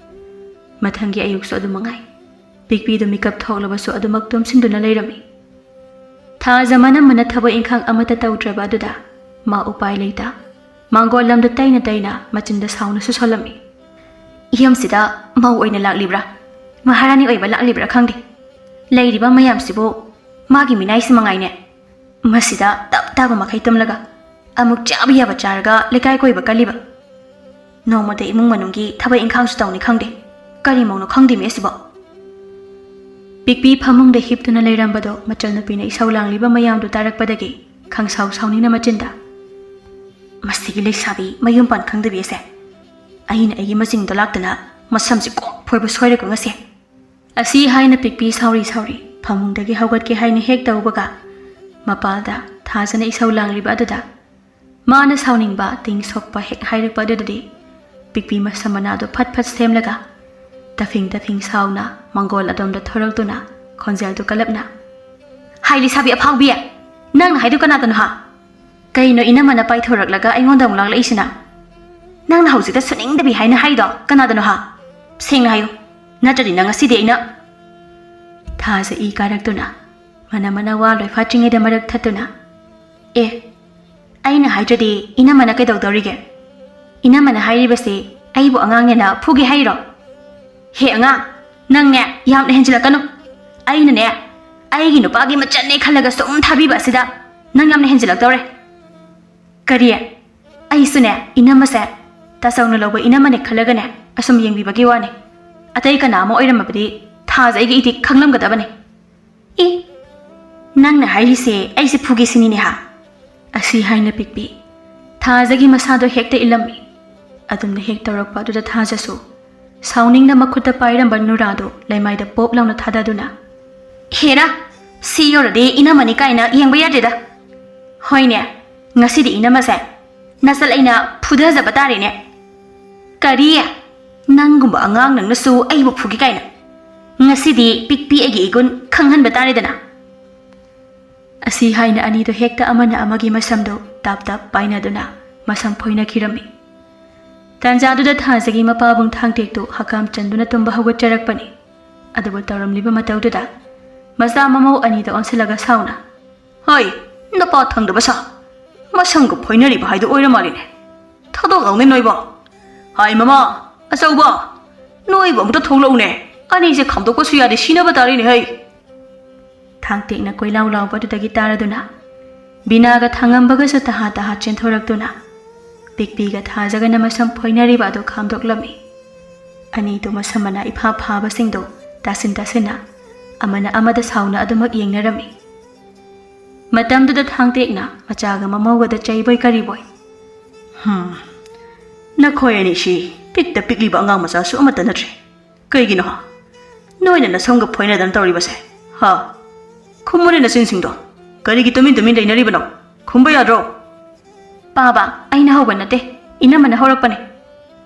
ꯃꯊꯪꯒꯤ ꯑꯌꯨꯛꯁꯨ ꯑꯗꯨ ꯃꯉꯥꯏ꯫ ꯄꯤꯛꯄꯤꯗꯨ ꯃꯤꯀꯞ ꯊꯣꯛꯂꯕꯁꯨ ꯑꯗꯨꯃꯛ ꯇꯨꯝꯁꯤꯟꯗꯨꯅ ꯂꯩꯔꯝꯃꯤ꯫ ꯊꯥꯖ ꯃꯅꯝꯃꯅ ꯊꯕꯛ ꯏꯪꯈꯥꯡ ꯑꯃꯠꯇ ꯇꯧꯗ꯭ꯔꯕ ꯑꯗꯨꯗ ꯃꯥ ꯎꯄꯥꯏ ꯂꯩꯇ ꯃꯥꯡꯒꯣꯜ ꯂꯝꯗ ꯇꯩꯅ ꯇꯩꯅ ꯃꯆꯤꯟꯗ ꯁꯥꯎꯅꯁꯨ ꯁꯣꯜꯂꯝꯃꯤ꯫ "ꯌꯨꯝꯁꯤꯗ ꯃꯧ ꯑꯣꯏꯅ ꯂꯥꯛꯂꯤꯕ꯭ꯔꯥ, ꯃꯍꯥꯔꯥꯅꯤ ꯑꯣꯏꯕ ꯂꯥꯛꯂꯤꯕ꯭ꯔꯥ ꯈꯪꯗꯦ꯫ ꯂꯩꯔꯤꯕ ꯃꯌꯥꯝꯁꯤꯕꯨ ꯃꯥꯒꯤ ꯃꯤꯅꯥꯏꯁꯤ ꯃꯉꯥꯏꯅꯦ꯫ ꯃꯁꯤꯗ ꯇꯞ ꯇꯥꯕ ꯃꯈꯩ ꯇꯨꯝꯂꯒ ꯑꯃꯨꯛ ꯆꯥꯕ ꯌꯥꯕ ꯆꯥꯔꯒ ꯂꯩꯀꯥꯏ ꯀꯣꯏꯕ ꯀꯜꯂꯤꯕ꯫ ꯅꯣꯡꯃꯗ ꯏꯃꯨꯡ ꯃꯅꯨꯡꯒꯤ ꯊꯕꯛ ꯏꯪꯈꯥꯡꯁꯨ ꯇꯧꯅꯤ ꯈꯪꯗꯦ꯫ ꯀꯔꯤ ꯃꯧꯅꯣ ꯈꯪꯗꯦꯃꯤ ꯑꯁꯤꯕꯣ?" ꯄꯤꯛꯄꯤ ꯐꯃꯨꯡꯗ ꯍꯤꯞꯇꯨꯅ ꯂꯩꯔꯝꯕꯗꯣ ꯃꯆꯜꯅꯨꯄꯤꯅ ꯏꯁꯧ ꯂꯥꯡꯂꯤꯕ ꯃꯌꯥꯝꯗꯨ ꯇꯥꯔꯛꯄꯗꯒꯤ ꯈꯪꯁꯥꯎ ꯁꯥꯎꯅꯤꯡꯅ ꯃꯆꯤꯟꯗ, "ꯃꯁꯤꯒꯤ ꯂꯩꯁꯥꯕꯤ ꯃꯌꯨꯝ ꯄꯥꯟ ꯈꯪꯗꯕꯤ ꯑꯁꯦ꯫ ꯑꯩꯅ ꯑꯩꯒꯤ ꯃꯆꯤꯡꯗꯣ ꯂꯥꯛꯇꯅ ꯃꯁꯝꯁꯤ ꯀꯣꯛ ꯐꯣꯏꯕ ꯁꯣꯏꯔꯒ ꯉꯁꯤ꯫" ꯑꯁꯤ ꯍꯥꯏꯅ ꯄꯤꯛꯄꯤ ꯁꯥꯎꯔꯤ ꯁꯥꯎꯔꯤ ꯐꯃꯨꯡꯗꯒꯤ ꯍꯧꯒꯠꯀꯦ ꯍꯥꯏꯅ ꯍꯦꯛ ꯇꯧꯕꯒ ꯃꯄꯥꯜꯗ ꯊꯥꯖꯅ ꯏꯁꯧ ꯂꯥꯡꯂꯤꯕ ꯑꯗꯨꯗ ꯃꯥꯅ ꯁꯥꯎꯅꯤꯡꯕ ꯇꯤꯡ ꯁꯣꯛꯄ ꯍꯦꯛ ꯍꯥꯏꯔꯛꯄ ꯑꯗꯨꯗꯗꯤ ꯄꯤꯛꯄꯤ ꯃꯁꯝ ꯃꯅꯥꯗꯨ ꯐꯠ ꯐꯠ ꯁꯦꯝꯂꯒ ꯇꯐꯤꯡ ꯇꯐꯤꯡ ꯁꯥꯎꯅ ꯃꯪꯒꯣꯜ ꯑꯗꯣꯝꯗ ꯊꯣꯔꯛꯇꯨꯅ ꯈꯣꯟꯖꯦꯜꯗꯨ ꯀꯜꯂꯞꯅ, "ꯍꯥꯏ ꯂꯩꯁꯥꯕꯤ ꯑꯐꯥꯎꯕꯤ, ꯅꯪꯅ ꯍꯥꯏꯗꯨ ꯀꯅꯥꯗꯅꯣ ꯍꯥ? ꯀꯩꯅꯣ ꯏꯅꯝꯃꯅ ꯄꯥꯏꯊꯣꯔꯛꯂꯒ ꯑꯩꯉꯣꯟꯗ ꯑꯃꯨꯛ ꯂꯥꯛꯂꯛꯏꯁꯤꯅ? ꯅꯪꯅ ꯍꯧꯖꯤꯛꯇ ꯁꯨꯅꯤꯡꯗꯕꯤ ꯍꯥꯏꯅ ꯍꯥꯏꯗꯣ ꯀꯅꯥꯗꯅꯣ ꯍꯥ? ꯁꯦꯡꯅ ꯍꯥꯏꯌꯨ, ꯅꯠꯇ꯭ꯔꯗꯤ ꯅꯪ ꯉꯁꯤꯗꯤ ꯑꯩꯅ꯫" ꯊꯥꯖ ꯏ ꯀꯥꯔꯛꯇꯨꯅ ꯃꯅ ꯃꯅ ꯋꯥ ꯂꯣꯏ ꯐꯥꯠꯇ꯭ꯔꯤꯉꯩꯗ ꯃꯔꯛ ꯊꯠꯇꯨꯅ, "ꯑꯦ, ꯑꯩꯅ ꯍꯥꯏꯗ꯭ꯔꯗꯤ ꯏꯅꯝꯃꯅ ꯀꯩꯗꯧꯗꯧꯔꯤꯒꯦ? ꯏꯅꯝꯃꯅ ꯍꯥꯏꯔꯤꯕꯁꯤ ꯑꯩꯕꯨ ꯑꯉꯥꯡꯅꯦꯅ ꯐꯨꯒꯦ ꯍꯥꯏꯔꯤꯔꯣ? ꯍꯦ ꯑꯉꯥꯡ, ꯅꯪꯅꯦ ꯌꯥꯝꯅ ꯍꯦꯟꯖꯤꯜꯂꯛꯀꯅꯨ꯫ ꯑꯩꯅꯅꯦ ꯑꯩꯒꯤ ꯅꯨꯄꯥꯒꯤ ꯃꯆꯟꯅꯦ ꯈꯜꯂꯒ ꯁꯨꯝ ꯊꯥꯕꯤꯕ ꯑꯁꯤꯗ ꯅꯪ ꯌꯥꯝꯅ ꯍꯦꯟꯖꯤꯜꯂꯛꯇꯧꯔꯦ꯫" "ꯀꯔꯤ? ꯑꯩꯁꯨꯅꯦ, ꯏꯅꯝꯃꯁꯦ ꯇꯥꯆꯧꯅ ꯂꯧꯕ ꯏꯅꯝꯃꯅꯦ ꯈꯜꯂꯒꯅꯦ ꯑꯁꯨꯝ ꯌꯦꯡꯕꯤꯕꯒꯤ ꯋꯥꯅꯤ꯫ ꯑꯇꯩ ꯀꯅꯥ ꯑꯃ ꯑꯣꯏꯔꯝꯃꯕꯗꯤ ꯊꯥꯖ ꯑꯩꯒꯤ ꯏꯗꯤ ꯈꯪꯂꯝꯒꯗꯕꯅꯦ꯫ ꯏ, ꯅꯪꯅ ꯍꯥꯏꯔꯤꯁꯦ ꯑꯩꯁꯦ ꯐꯨꯒꯦ ꯁꯤꯅꯤꯅꯦ ꯍꯥ?" ꯑꯁꯤ ꯍꯥꯏꯅ ꯄꯤꯛꯄꯤ ꯊꯥꯖꯒꯤ ꯃꯁꯥꯗꯣ ꯍꯦꯛꯇ ꯏꯜꯂꯝꯃꯤ꯫ ꯑꯗꯨꯝꯅ ꯍꯦꯛ ꯇꯧꯔꯛꯄ ꯑꯗꯨꯗ ꯊꯥꯖꯁꯨ ꯁꯥꯎꯅꯤꯡꯅ ꯃꯈꯨꯠꯇ ꯄꯥꯏꯔꯝꯕ ꯅꯨꯔꯥꯗꯣ ꯂꯩꯃꯥꯏꯗ ꯄꯣꯞ ꯂꯥꯎꯅ ꯊꯥꯗꯗꯨꯅ, "ꯍꯦꯔꯥ, ꯁꯤ ꯌꯧꯔꯗꯤ ꯏꯅꯝꯃꯅꯤ ꯀꯥꯏꯅ ꯌꯦꯡꯕ ꯌꯥꯗꯦꯗ꯫ ꯍꯣꯏꯅꯦ, ꯉꯁꯤꯗꯤ ꯏꯅꯝꯃꯁꯦ ꯅꯁꯜ ꯑꯩꯅ ꯐꯨꯊꯖꯕ ꯇꯥꯔꯦꯅꯦ꯫ ꯀꯔꯤ? ꯅꯪꯒꯨꯝꯕ ꯑꯉꯥꯡ ꯅꯪꯅꯁꯨ ꯑꯩꯕꯨ ꯐꯨꯒꯦ ꯀꯥꯏꯅ? ꯉꯁꯤꯗꯤ ꯄꯤꯛꯄꯤ ꯑꯩꯒꯤ ꯏꯒꯨꯟ ꯈꯪꯍꯟꯕ ꯇꯥꯔꯦꯗꯅ꯫" ꯑꯁꯤ ꯍꯥꯏꯅ ꯑꯅꯤꯗꯣ ꯍꯦꯛꯇ ꯑꯃꯅ ꯑꯃꯒꯤ ꯃꯁꯝꯗꯣ ꯇꯥꯞ ꯇꯥꯞ ꯄꯥꯏꯅꯗꯨꯅ ꯃꯁꯝ ꯐꯣꯏꯅꯈꯤꯔꯝꯃꯤ꯫ ꯇꯥꯟꯖꯥꯗꯨꯗ ꯊꯥꯖꯒꯤ ꯃꯄꯥꯕꯨꯡ ꯊꯥꯡꯇꯦꯛꯇꯨ ꯍꯀꯥꯝ ꯆꯟꯗꯨꯅ ꯇꯨꯝꯕ ꯍꯧꯒꯠꯆꯔꯛꯄꯅꯤ꯫ ꯑꯗꯨꯕꯨ ꯇꯧꯔꯝꯂꯤꯕ ꯃꯇꯧꯗꯨꯗ ꯃꯆꯥ ꯃꯃꯧ ꯑꯅꯤꯗꯣ ꯑꯣꯟꯁꯤꯜꯂꯒ ꯁꯥꯎꯅ, "ꯍꯣꯏ, ꯅꯄꯥ ꯊꯪꯗꯕ ꯁꯥ, ꯃꯁꯝꯒ ꯐꯣꯏꯅꯔꯤꯕ ꯍꯥꯏꯗꯣ ꯑꯣꯏꯔ ꯃꯥꯜꯂꯤꯅꯦ꯫ ꯊꯥꯗꯣꯛꯂꯛꯎꯅꯦ ꯅꯣꯏꯕꯣ꯫ ꯍꯥꯏ ꯃꯃꯥ, ꯑꯆꯧꯕ, ꯅꯣꯏꯕꯨ ꯑꯃꯨꯛꯇ ꯊꯣꯛꯂꯛꯎꯅꯦ꯫ ꯑꯅꯤꯁꯦ ꯈꯥꯝꯗꯣꯛꯄꯁꯨ ꯌꯥꯗꯦ, ꯁꯤꯅꯕ ꯇꯥꯔꯦꯅꯦ ꯍꯩ꯫" ꯊꯥꯡꯇꯦꯛꯅ ꯀꯣꯏꯂꯥꯎ ꯂꯥꯎꯕꯗꯨꯗꯒꯤ ꯇꯥꯔꯗꯨꯅ ꯕꯤꯅꯥꯒ ꯊꯥꯡꯉꯝꯕꯒꯁꯨ ꯇꯍꯥ ꯇꯍꯥ ꯆꯦꯟꯊꯣꯔꯛꯇꯨꯅ ꯄꯤꯛꯄꯤꯒ ꯊꯥꯖꯒꯅ ꯃꯁꯝ ꯐꯣꯏꯅꯔꯤꯕ ꯑꯗꯨ ꯈꯥꯝꯗꯣꯛꯂꯝꯃꯤ꯫ ꯑꯅꯤꯗꯨ ꯃꯁꯝ ꯃꯅꯥ ꯏꯐꯥ ꯐꯥꯕꯁꯤꯡꯗꯨ ꯇꯥꯁꯤꯟ ꯇꯥꯁꯤꯟꯅ ꯑꯃꯅ ꯑꯃꯗ ꯁꯥꯎꯅ ꯑꯗꯨꯃꯛ ꯌꯦꯡꯅꯔꯝꯃꯤ꯫ ꯃꯇꯝꯗꯨꯗ ꯊꯥꯡꯇꯦꯛꯅ ꯃꯆꯥꯒ ꯃꯃꯧꯒꯗ ꯆꯩꯕꯣꯏ ꯀꯔꯤꯕꯣꯏ, "ꯍꯝ, ꯅꯈꯣꯏ ꯑꯅꯤꯁꯤ ꯄꯤꯛꯇ ꯄꯤꯛꯂꯤꯕ ꯑꯉꯥꯡ ꯃꯆꯥꯁꯨ ꯑꯃꯠꯇ ꯅꯠꯇ꯭ꯔꯦ꯫ ꯀꯩꯒꯤꯅꯣ, ꯍꯥ? ꯅꯣꯏꯅ ꯅꯁꯝꯒ ꯐꯣꯏꯅꯗꯅ ꯇꯧꯔꯤꯕꯁꯦ, ꯍꯥ? ꯈꯨꯝꯃꯨꯅꯦ ꯅꯆꯤꯟꯁꯤꯡꯗꯣ꯫ ꯀꯔꯤꯒꯤ ꯇꯨꯃꯤꯟ ꯇꯨꯃꯤꯟ ꯂꯩꯅꯔꯤꯕꯅꯣ? ꯈꯨꯝꯕ ꯌꯥꯗ꯭ꯔꯣ?" "ꯄꯥꯕ, ꯑꯩꯅ ꯍꯧꯕ ꯅꯠꯇꯦ, ꯏꯅꯝꯃꯅ ꯍꯧꯔꯛꯄꯅꯦ꯫"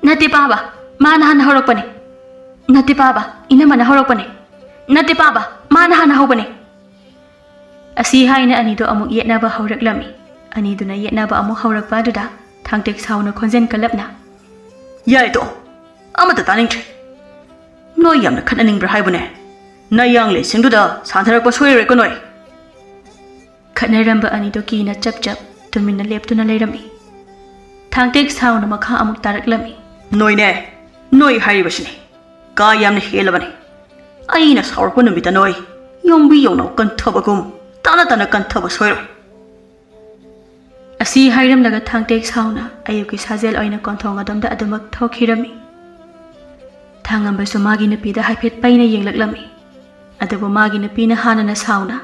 "ꯅꯠꯇꯦ ꯄꯥꯕ, ꯃꯥꯅ ꯍꯥꯟꯅ ꯍꯧꯔꯛꯄꯅꯦ꯫" "ꯅꯠꯇꯦ ꯄꯥꯕ, ꯏꯅꯝꯃꯅ ꯍꯧꯔꯛꯄꯅꯦ꯫" "ꯅꯠꯇꯦ ꯄꯥꯕ, ꯃꯥꯅ ꯍꯥꯟꯅ ꯍꯧꯕꯅꯦ꯫" ꯑꯁꯤ ꯍꯥꯏꯅ ꯑꯅꯤꯗꯣ ꯑꯃꯨꯛ ꯌꯦꯠꯅꯕ ꯍꯧꯔꯛꯂꯝꯃꯤ꯫ ꯑꯅꯤꯗꯨꯅ ꯌꯦꯠꯅꯕ ꯑꯃꯨꯛ ꯍꯧꯔꯛꯄ ꯑꯗꯨꯗ ꯊꯥꯡꯇꯦꯛ ꯁꯥꯎꯅ ꯈꯣꯟꯖꯦꯜ ꯀꯜꯂꯞꯅ, "ꯌꯥꯔꯦ ꯇꯣꯛꯑꯣ, ꯑꯃꯠꯇ ꯇꯥꯅꯤꯡꯗ꯭ꯔꯦ꯫ ꯅꯣꯏ ꯌꯥꯝꯅ ꯈꯠꯅꯅꯤꯡꯕ꯭ꯔꯥ ꯍꯥꯏꯕꯅꯦ? ꯅꯌꯥꯡꯂꯦꯟꯁꯤꯡꯗꯨꯗ ꯁꯥꯟꯅꯔꯛꯄ ꯁꯣꯏꯔꯣꯏꯀꯣ ꯅꯣꯏ꯫" ꯈꯠꯅꯔꯝꯕ ꯑꯅꯤꯗꯣ ꯀꯤꯅ ꯆꯞ ꯆꯞ ꯇꯨꯃꯤꯟꯅ ꯂꯦꯞꯇꯨꯅ ꯂꯩꯔꯝꯃꯤ꯫ ꯊꯥꯡꯇꯦꯛ ꯁꯥꯎꯅ ꯃꯈꯥ ꯑꯃꯨꯛ ꯇꯥꯔꯛꯂꯝꯃꯤ꯫ "ꯅꯣꯏꯅꯦ, ꯅꯣꯏ ꯍꯥꯏꯔꯤꯕꯁꯤꯅꯦ ꯀꯥ ꯌꯥꯝꯅ ꯍꯦꯜꯂꯕꯅꯤ꯫ ꯑꯩꯅ ꯁꯥꯎꯔꯛꯄ ꯅꯨꯃꯤꯠꯇ ꯅꯣꯏ ꯌꯣꯡꯕꯤ ꯌꯣꯡꯅꯥꯎ ꯀꯟꯊꯕꯒꯨꯝ ꯇꯥꯅ ꯇꯥꯅ ꯀꯟꯊꯕ ꯁꯣꯏꯔꯣꯏ꯫" ꯑꯁꯤ ꯍꯥꯏꯔꯝꯂꯒ ꯊꯥꯡꯇꯦꯛ ꯁꯥꯎꯅ ꯑꯌꯨꯛꯀꯤ ꯁꯥꯖꯦꯜ ꯑꯣꯏꯅ ꯀꯣꯟꯊꯣꯡ ꯑꯗꯣꯝꯗ ꯑꯗꯨꯃꯛ ꯊꯣꯛꯈꯤꯔꯝꯃꯤ꯫ ꯊꯥꯡꯉꯝꯕꯁꯨ ꯃꯥꯒꯤ ꯅꯨꯄꯤꯗ ꯍꯥꯏꯐꯦꯠ ꯄꯩꯅ ꯌꯦꯡꯂꯛꯂꯝꯃꯤ꯫ ꯑꯗꯨꯕꯨ ꯃꯥꯒꯤ ꯅꯨꯄꯤꯅ ꯍꯥꯟꯅꯅ ꯁꯥꯎꯅ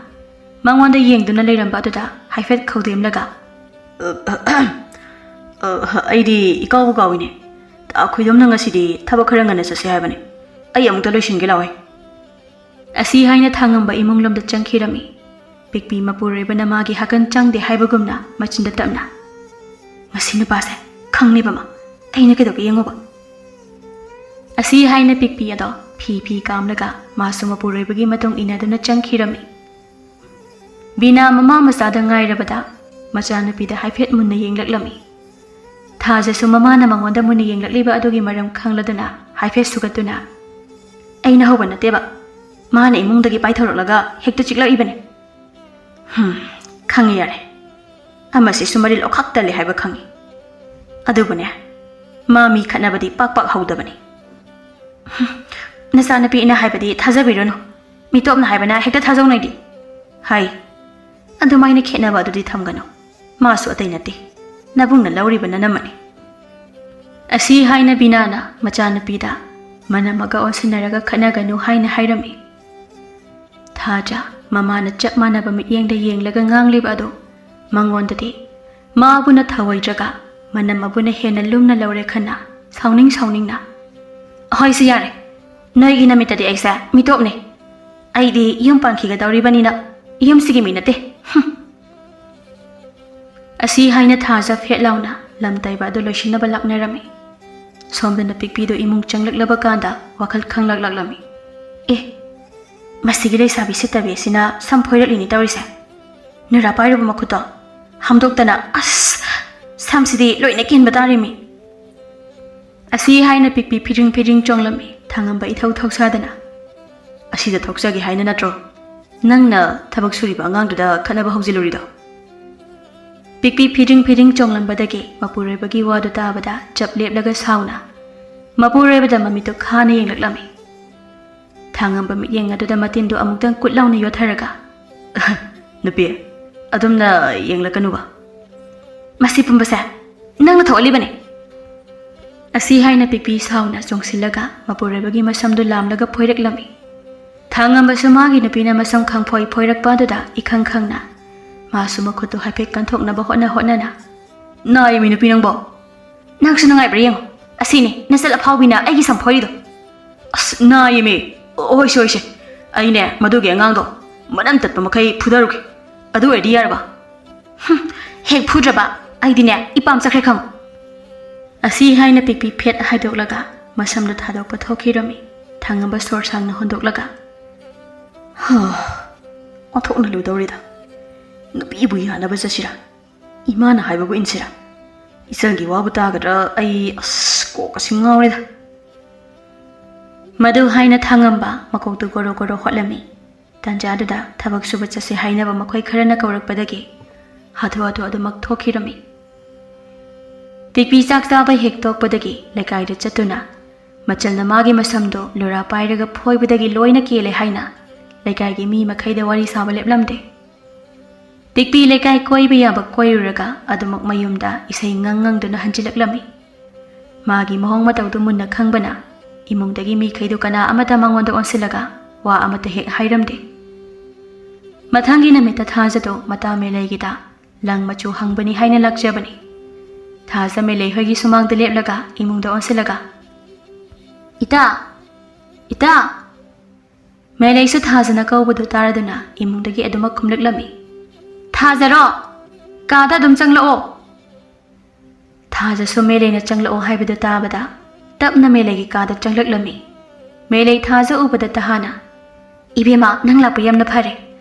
ꯃꯉꯣꯟꯗ ꯌꯦꯡꯗꯨꯅ ꯂꯩꯔꯝꯕ ꯑꯗꯨꯗ ꯍꯥꯏꯐꯦꯠ ꯈꯧꯗꯦꯝꯂꯒ, "ꯑ, ꯑꯩꯗꯤ ꯏꯀꯥꯎꯕꯨ ꯀꯥꯎꯏꯅꯦ꯫ ꯇꯥ ꯈꯣꯏꯗꯣꯝꯅ ꯉꯁꯤꯗꯤ ꯊꯕꯛ ꯈꯔ ꯉꯟꯅ ꯆꯠꯁꯤ ꯍꯥꯏꯕꯅꯤ꯫ ꯑꯩ ꯑꯃꯨꯛꯇ ꯂꯣꯏꯁꯤꯟꯒꯦ ꯂꯥꯎꯋꯦ꯫" ꯑꯁꯤ ꯍꯥꯏꯅ ꯊꯥꯡꯉꯝꯕ ꯏꯃꯨꯡꯂꯣꯝꯗ ꯆꯪꯈꯤꯔꯝꯃꯤ꯫ ꯄꯤꯛꯄꯤ ꯃꯄꯨꯔꯣꯏꯕꯅ ꯃꯥꯒꯤ ꯍꯥꯀꯟ ꯆꯪꯗꯦ ꯍꯥꯏꯕꯒꯨꯝꯅ ꯃꯆꯤꯟꯗ ꯇꯞꯅ, "ꯃꯁꯤ ꯅꯨꯄꯥꯁꯦ ꯈꯪꯅꯤꯕ ꯃꯥ꯫ ꯑꯩꯅ ꯀꯩꯗꯧꯒꯦ ꯌꯦꯡꯉꯨꯕ꯫" ꯑꯁꯤ ꯍꯥꯏꯅ ꯄꯤꯛꯄꯤ ꯑꯗꯣ ꯐꯤ ꯐꯤ ꯀꯥꯝꯂꯒ ꯃꯥꯁꯨ ꯃꯄꯨꯔꯣꯏꯕꯒꯤ ꯃꯇꯨꯡ ꯏꯟꯅꯗꯨꯅ ꯆꯪꯈꯤꯔꯝꯃꯤ꯫ ꯕꯤꯅꯥ ꯃꯃꯥ ꯃꯆꯥꯗ ꯉꯥꯏꯔꯕꯗ ꯃꯆꯥꯅꯨꯄꯤꯗ ꯍꯥꯏꯐꯦꯠ ꯃꯨꯟꯅ ꯌꯦꯡꯂꯛꯂꯝꯃꯤ꯫ ꯊꯥꯖꯁꯨ ꯃꯃꯥꯅ ꯃꯉꯣꯟꯗ ꯃꯨꯟꯅ ꯌꯦꯡꯂꯛꯂꯤꯕ ꯑꯗꯨꯒꯤ ꯃꯔꯝ ꯈꯪꯂꯗꯨꯅ ꯍꯥꯏꯐꯦꯠ ꯁꯨꯒꯠꯇꯨꯅ, "ꯑꯩꯅ ꯍꯧꯕ ꯅꯠꯇꯦꯕ, ꯃꯥꯅ ꯏꯃꯨꯡꯗꯒꯤ ꯄꯥꯏꯊꯧꯔꯛꯂꯒ ꯍꯦꯛꯇ ꯆꯤꯛꯂꯛꯏꯕꯅꯤ꯫" "ꯍꯝ, ꯈꯪꯉꯦ ꯌꯥꯔꯦ꯫ ꯑꯃꯁꯤꯁꯨ ꯃꯔꯤꯜ ꯑꯣꯈꯥꯛ ꯇꯜꯂꯦ ꯍꯥꯏꯕ ꯈꯪꯉꯤ꯫ ꯑꯗꯨꯕꯨꯅꯦ, ꯃꯥ ꯃꯤ ꯈꯠꯅꯕꯗꯤ ꯄꯥꯛ ꯄꯥꯛ ꯍꯧꯗꯕꯅꯤ꯫" "ꯍꯝ, ꯅꯆꯥꯅꯨꯄꯤ ꯑꯩꯅ ꯍꯥꯏꯕꯗꯤ ꯊꯥꯖꯕꯤꯔꯨꯅꯨ꯫ ꯃꯤꯇꯣꯞꯅ ꯍꯥꯏꯕꯅ ꯍꯦꯛꯇ ꯊꯥꯖꯧꯅꯩꯗꯤ꯫ ꯍꯥꯏ, ꯑꯗꯨꯃꯥꯏꯅ ꯈꯦꯠꯅꯕ ꯑꯗꯨꯗꯤ ꯊꯝꯒꯅꯨ꯫ ꯃꯥꯁꯨ ꯑꯇꯩ ꯅꯠꯇꯦ, ꯅꯕꯨꯡꯅ ꯂꯧꯔꯤꯕ ꯅꯅꯝꯃꯅꯤ꯫" ꯑꯁꯤ ꯍꯥꯏꯅ ꯕꯤꯅꯥꯅ ꯃꯆꯥꯅꯨꯄꯤꯗ ꯃꯅꯝꯃꯒ ꯑꯣꯟꯁꯤꯟꯅꯔꯒ ꯈꯠꯅꯒꯅꯨ ꯍꯥꯏꯅ ꯍꯥꯏꯔꯝꯃꯤ꯫ ꯊꯥꯖ ꯃꯃꯥꯅ ꯆꯞ ꯃꯥꯟꯅꯕ ꯃꯤꯠꯌꯦꯡꯗ ꯌꯦꯡꯂꯒ ꯉꯥꯡꯂꯤꯕ ꯑꯗꯨ ꯃꯉꯣꯟꯗꯗꯤ ꯃꯥꯕꯨꯅ ꯊꯧꯑꯣꯏꯗ꯭ꯔꯒ ꯃꯅꯝꯃꯕꯨꯅ ꯍꯦꯟꯅ ꯂꯨꯝꯅ ꯂꯧꯔꯦ ꯈꯟꯅ ꯁꯥꯎꯅꯤꯡ ꯁꯥꯎꯅꯤꯡꯅ, "ꯍꯣꯏꯁꯦ ꯌꯥꯔꯦ, ꯅꯣꯏꯒꯤ ꯅꯃꯤꯠꯇꯗꯤ ꯑꯩꯁꯦ ꯃꯤꯇꯣꯞꯅꯦ꯫ ꯑꯩꯗꯤ ꯌꯨꯝ ꯄꯥꯟꯈꯤꯒꯗꯧꯔꯤꯕꯅꯤꯅ ꯌꯨꯝꯁꯤꯒꯤ ꯃꯤ ꯅꯠꯇꯦ꯫" ꯍꯨꯝ꯫ ꯑꯁꯤ ꯍꯥꯏꯅ ꯊꯥꯖ ꯐꯦꯠ ꯂꯥꯎꯅ ꯂꯝ ꯇꯩꯕ ꯑꯗꯨ ꯂꯣꯏꯁꯤꯟꯅꯕ ꯂꯥꯛꯅꯔꯝꯃꯤ꯫ ꯁꯣꯝꯗꯅ ꯄꯤꯛꯄꯤꯗꯨ ꯏꯃꯨꯡ ꯆꯪꯂꯛꯂꯕ ꯀꯥꯟꯗ ꯋꯥꯈꯜ ꯈꯪꯂꯛ ꯂꯥꯛꯂꯝꯃꯤ꯫ "ꯑꯦ, ꯃꯁꯤꯒꯤ ꯂꯩꯁꯥꯕꯤ ꯁꯤꯠꯇꯕꯤ ꯑꯁꯤꯅ ꯁꯝ ꯐꯣꯏꯔꯛꯂꯤꯅꯤ ꯇꯧꯔꯤꯁꯦ꯫ ꯅꯨꯔꯥ ꯄꯥꯏꯔꯨꯕ ꯃꯈꯨꯠꯇꯣ ꯍꯥꯝꯗꯣꯛꯇꯅ, ꯑꯁ, ꯁꯝꯁꯤꯗꯤ ꯂꯣꯏꯅ ꯀꯦꯟꯕ ꯇꯥꯔꯦꯃꯤ꯫" ꯑꯁꯤ ꯍꯥꯏꯅ ꯄꯤꯛꯄꯤ ꯐꯤꯔꯤꯡ ꯐꯤꯔꯤꯡ ꯆꯣꯡꯂꯝꯃꯤ, ꯊꯥꯡꯉꯝꯕ ꯏꯊꯧ ꯊꯧꯁꯥꯗꯅ꯫ "ꯑꯁꯤꯗ ꯊꯣꯛꯆꯒꯦ ꯍꯥꯏꯅ ꯅꯠꯇ꯭ꯔꯣ ꯅꯪꯅ ꯊꯕꯛ ꯁꯨꯔꯤꯕ ꯑꯉꯥꯡꯗꯨꯗ ꯈꯠꯅꯕ ꯍꯧꯖꯤꯜꯂꯨꯔꯤꯗꯣ?" ꯄꯤꯛꯄꯤ ꯐꯤꯔꯤꯡ ꯐꯤꯔꯤꯡ ꯆꯣꯡꯂꯝꯕꯗꯒꯤ ꯃꯄꯨꯔꯣꯏꯕꯒꯤ ꯋꯥꯗꯨ ꯇꯥꯕꯗ ꯆꯞ ꯂꯦꯞꯂꯒ ꯁꯥꯎꯅ ꯃꯄꯨꯔꯣꯏꯕꯗ ꯃꯃꯤꯠꯇꯨ ꯈꯥꯅ ꯌꯦꯡꯂꯛꯂꯝꯃꯤ꯫ ꯊꯥꯡꯉꯝꯕ ꯃꯤꯠꯌꯦꯡ ꯑꯗꯨꯗ ꯃꯇꯤꯟꯗꯨ ꯑꯃꯨꯛꯇꯪ ꯀꯨꯠ ꯂꯥꯎꯅ ꯌꯣꯠꯊꯔꯒ, "ꯅꯨꯄꯤ, ꯑꯗꯨꯝꯅ ꯌꯦꯡꯂꯛꯀꯅꯨꯕ꯫ "ꯃꯁꯤ ꯄꯨꯝꯕꯁꯦ ꯅꯪꯅ ꯊꯣꯛꯍꯜꯂꯤꯕꯅꯤ!" ꯑꯁꯤ ꯍꯥꯏꯅ ꯄꯤꯛꯄꯤ ꯁꯥꯎꯅ ꯆꯣꯡꯁꯤꯜꯂꯒ ꯃꯄꯨꯔꯣꯏꯕꯒꯤ ꯃꯁꯝꯗꯨ ꯂꯥꯝꯂꯒ ꯐꯣꯏꯔꯛꯂꯝꯃꯤ꯫ ꯊꯥꯉꯝꯕꯁꯨ ꯃꯥꯒꯤ ꯅꯨꯄꯤꯅ ꯃꯁꯝ ꯈꯪꯐꯣꯏ ꯐꯣꯏꯔꯛꯄ ꯑꯗꯨꯗ ꯏꯈꯪ ꯈꯪꯅ ꯃꯥꯁꯨ ꯃꯈꯨꯠꯇꯨ ꯍꯥꯏꯐꯦꯠ ꯀꯟꯊꯣꯛꯅꯕ ꯍꯣꯠꯅ ꯍꯣꯠꯅꯅ, "ꯅꯥꯏꯃꯤ ꯅꯨꯄꯤ ꯅꯪꯕꯣ! ꯅꯪꯁꯨ ꯅꯨꯡꯉꯥꯏꯕ꯭ꯔꯥ ꯌꯦꯡꯉꯨ꯫ ꯑꯁꯤꯅꯤ ꯅꯆꯜ ꯑꯐꯥꯎꯕꯤꯅ ꯑꯩꯒꯤ ꯁꯝ ꯐꯣꯏꯔꯤꯗꯣ꯫ ꯑꯁ, ꯅꯥꯏꯌꯦꯃꯤ꯫ ꯍꯣꯏꯁꯦ, ꯍꯣꯏꯁꯦ꯫ ꯑꯩꯅꯦ ꯃꯗꯨꯒꯤ ꯑꯉꯥꯡꯗꯣ ꯃꯅꯝ ꯇꯠꯄ ꯃꯈꯩ ꯐꯨꯗꯔꯨꯒꯦ꯫ ꯑꯗꯨ ꯑꯣꯏꯔꯗꯤ ꯌꯥꯔꯕ?" "ꯍꯨꯝ, ꯍꯦꯛ ꯐꯨꯗ꯭ꯔꯕ ꯑꯩꯗꯤꯅꯦ ꯏꯄꯥꯝ ꯆꯠꯈ꯭ꯔꯦ ꯈꯪꯉꯨ!" ꯑꯁꯤ ꯍꯥꯏꯅ ꯄꯤꯛꯄꯤ ꯐꯦꯠ ꯍꯥꯏꯗꯣꯛꯂꯒ ꯃꯁꯝꯗꯨ ꯊꯥꯗꯣꯛꯄ ꯊꯣꯛꯈꯤꯔꯝꯃꯤ꯫ ꯊꯥꯉꯝꯕ ꯁꯣꯔ ꯁꯥꯡꯅ ꯍꯣꯟꯗꯣꯛꯂꯒ, "ꯍꯥ, ꯑꯣꯟꯊꯣꯛꯅ ꯂꯨꯗꯧꯔꯤꯗ꯫ ꯅꯨꯄꯤꯕꯨ ꯌꯥꯅꯕ ꯆꯠꯁꯤꯔꯥ? ꯏꯃꯥꯅ ꯍꯥꯏꯕꯕꯨ ꯏꯟꯁꯤꯔꯥ? ꯏꯆꯜꯒꯤ ꯋꯥꯕꯨ ꯇꯥꯒꯗ꯭ꯔꯥ? ꯑꯩ, ꯑꯁ, ꯀꯣꯛ ꯑꯁꯤ ꯉꯥꯎꯔꯦꯗ!" ꯃꯗꯨ ꯍꯥꯏꯅ ꯊꯥꯉꯝꯕ ꯃꯀꯣꯛꯇꯨ ꯒꯣꯔꯣ ꯒꯣꯔꯣ ꯍꯣꯠꯂꯝꯃꯤ꯫ ꯇꯥꯟꯖꯥꯗꯨꯗ ꯊꯕꯛ ꯁꯨꯕ ꯆꯠꯁꯤ ꯍꯥꯏꯅꯕ ꯃꯈꯣꯏ ꯈꯔꯅ ꯀꯧꯔꯛꯄꯗꯒꯤ ꯍꯥꯊꯨ ꯍꯥꯊꯨ ꯑꯗꯨꯃꯛ ꯊꯣꯛꯈꯤꯔꯝꯃꯤ꯫ ꯇꯤꯛꯄꯤ ꯆꯥꯛ ꯆꯥꯕ ꯍꯦꯛ ꯇꯣꯛꯄꯗꯒꯤ ꯂꯩꯀꯥꯏꯗ ꯆꯠꯇꯨꯅ ꯃꯆꯜꯅ ꯃꯥꯒꯤ ꯃꯁꯝꯗꯣ ꯂꯨꯔꯥ ꯄꯥꯏꯔꯒ ꯐꯣꯏꯕꯗꯒꯤ ꯂꯣꯏꯅ ꯀꯦꯜꯂꯦ ꯍꯥꯏꯅ ꯂꯩꯀꯥꯏꯒꯤ ꯃꯤ ꯃꯈꯩꯗ ꯋꯥꯔꯤ ꯁꯥꯕ ꯂꯦꯞꯂꯝꯗꯦ꯫ ꯇꯤꯛꯄꯤ ꯂꯩꯀꯥꯏ ꯀꯣꯏꯕ ꯌꯥꯕ ꯀꯣꯏꯔꯨꯔꯒ ꯑꯗꯨꯃꯛ ꯃꯌꯨꯝꯗ ꯏꯁꯩ ꯉꯪ ꯉꯪꯗꯨꯅ ꯍꯟꯖꯤꯜꯂꯛꯂꯝꯃꯤ꯫ ꯃꯥꯒꯤ ꯃꯑꯣꯡ ꯃꯇꯧꯗꯨ ꯃꯨꯟꯅ ꯈꯪꯕꯅ ꯏꯃꯨꯡꯗꯒꯤ ꯃꯤꯈꯩꯗꯨ ꯀꯅꯥ ꯑꯃꯠꯇ ꯃꯉꯣꯟꯗ ꯑꯣꯟꯁꯤꯜꯂꯒ ꯋꯥ ꯑꯃꯠꯇ ꯍꯦꯛ ꯍꯥꯏꯔꯝꯗꯦ꯫ ꯃꯊꯪꯒꯤ ꯅꯨꯃꯤꯠꯇ ꯊꯥꯖꯗꯣ ꯃꯇꯥ ꯃꯦꯂꯩꯒꯤꯗ ꯂꯪ ꯃꯆꯨ ꯍꯪꯕꯅꯤ ꯍꯥꯏꯅ ꯂꯥꯛꯆꯕꯅꯤ꯫ ꯊꯥꯖ ꯃꯦꯂꯩ ꯍꯣꯏꯒꯤ ꯁꯨꯃꯥꯡꯗ ꯂꯦꯞꯂꯒ ꯏꯃꯨꯡꯗ ꯑꯣꯟꯁꯤꯜꯂꯒ, "ꯏꯇꯥ! ꯏꯇꯥ!" ꯃꯦꯂꯩꯁꯨ ꯊꯥꯖꯅ ꯀꯧꯕꯗꯨ ꯇꯥꯔꯗꯨꯅ ꯏꯃꯨꯡꯗꯒꯤ ꯑꯗꯨꯃꯛ ꯈꯨꯝꯂꯛꯂꯝꯃꯤ, "ꯊꯥꯖꯔꯣ! ꯀꯥꯗ ꯑꯗꯨꯝ ꯆꯪꯂꯛꯑꯣ!" ꯊꯥꯖꯁꯨ ꯃꯦꯂꯩꯅ ꯆꯪꯂꯛꯑꯣ ꯍꯥꯏꯕꯗꯨ ꯇꯥꯕꯗ ꯇꯞꯅ ꯃꯦꯂꯩꯒꯤ ꯀꯥꯗ ꯆꯪꯂꯛꯂꯝꯃꯤ꯫ ꯃꯦꯂꯩ ꯊꯥꯖ ꯎꯕꯗ ꯇꯍꯥꯅ, "ꯏꯕꯦꯝꯃ, ꯅꯪ ꯂꯥꯛꯄ ꯌꯥꯝꯅ ꯐꯔꯦ꯫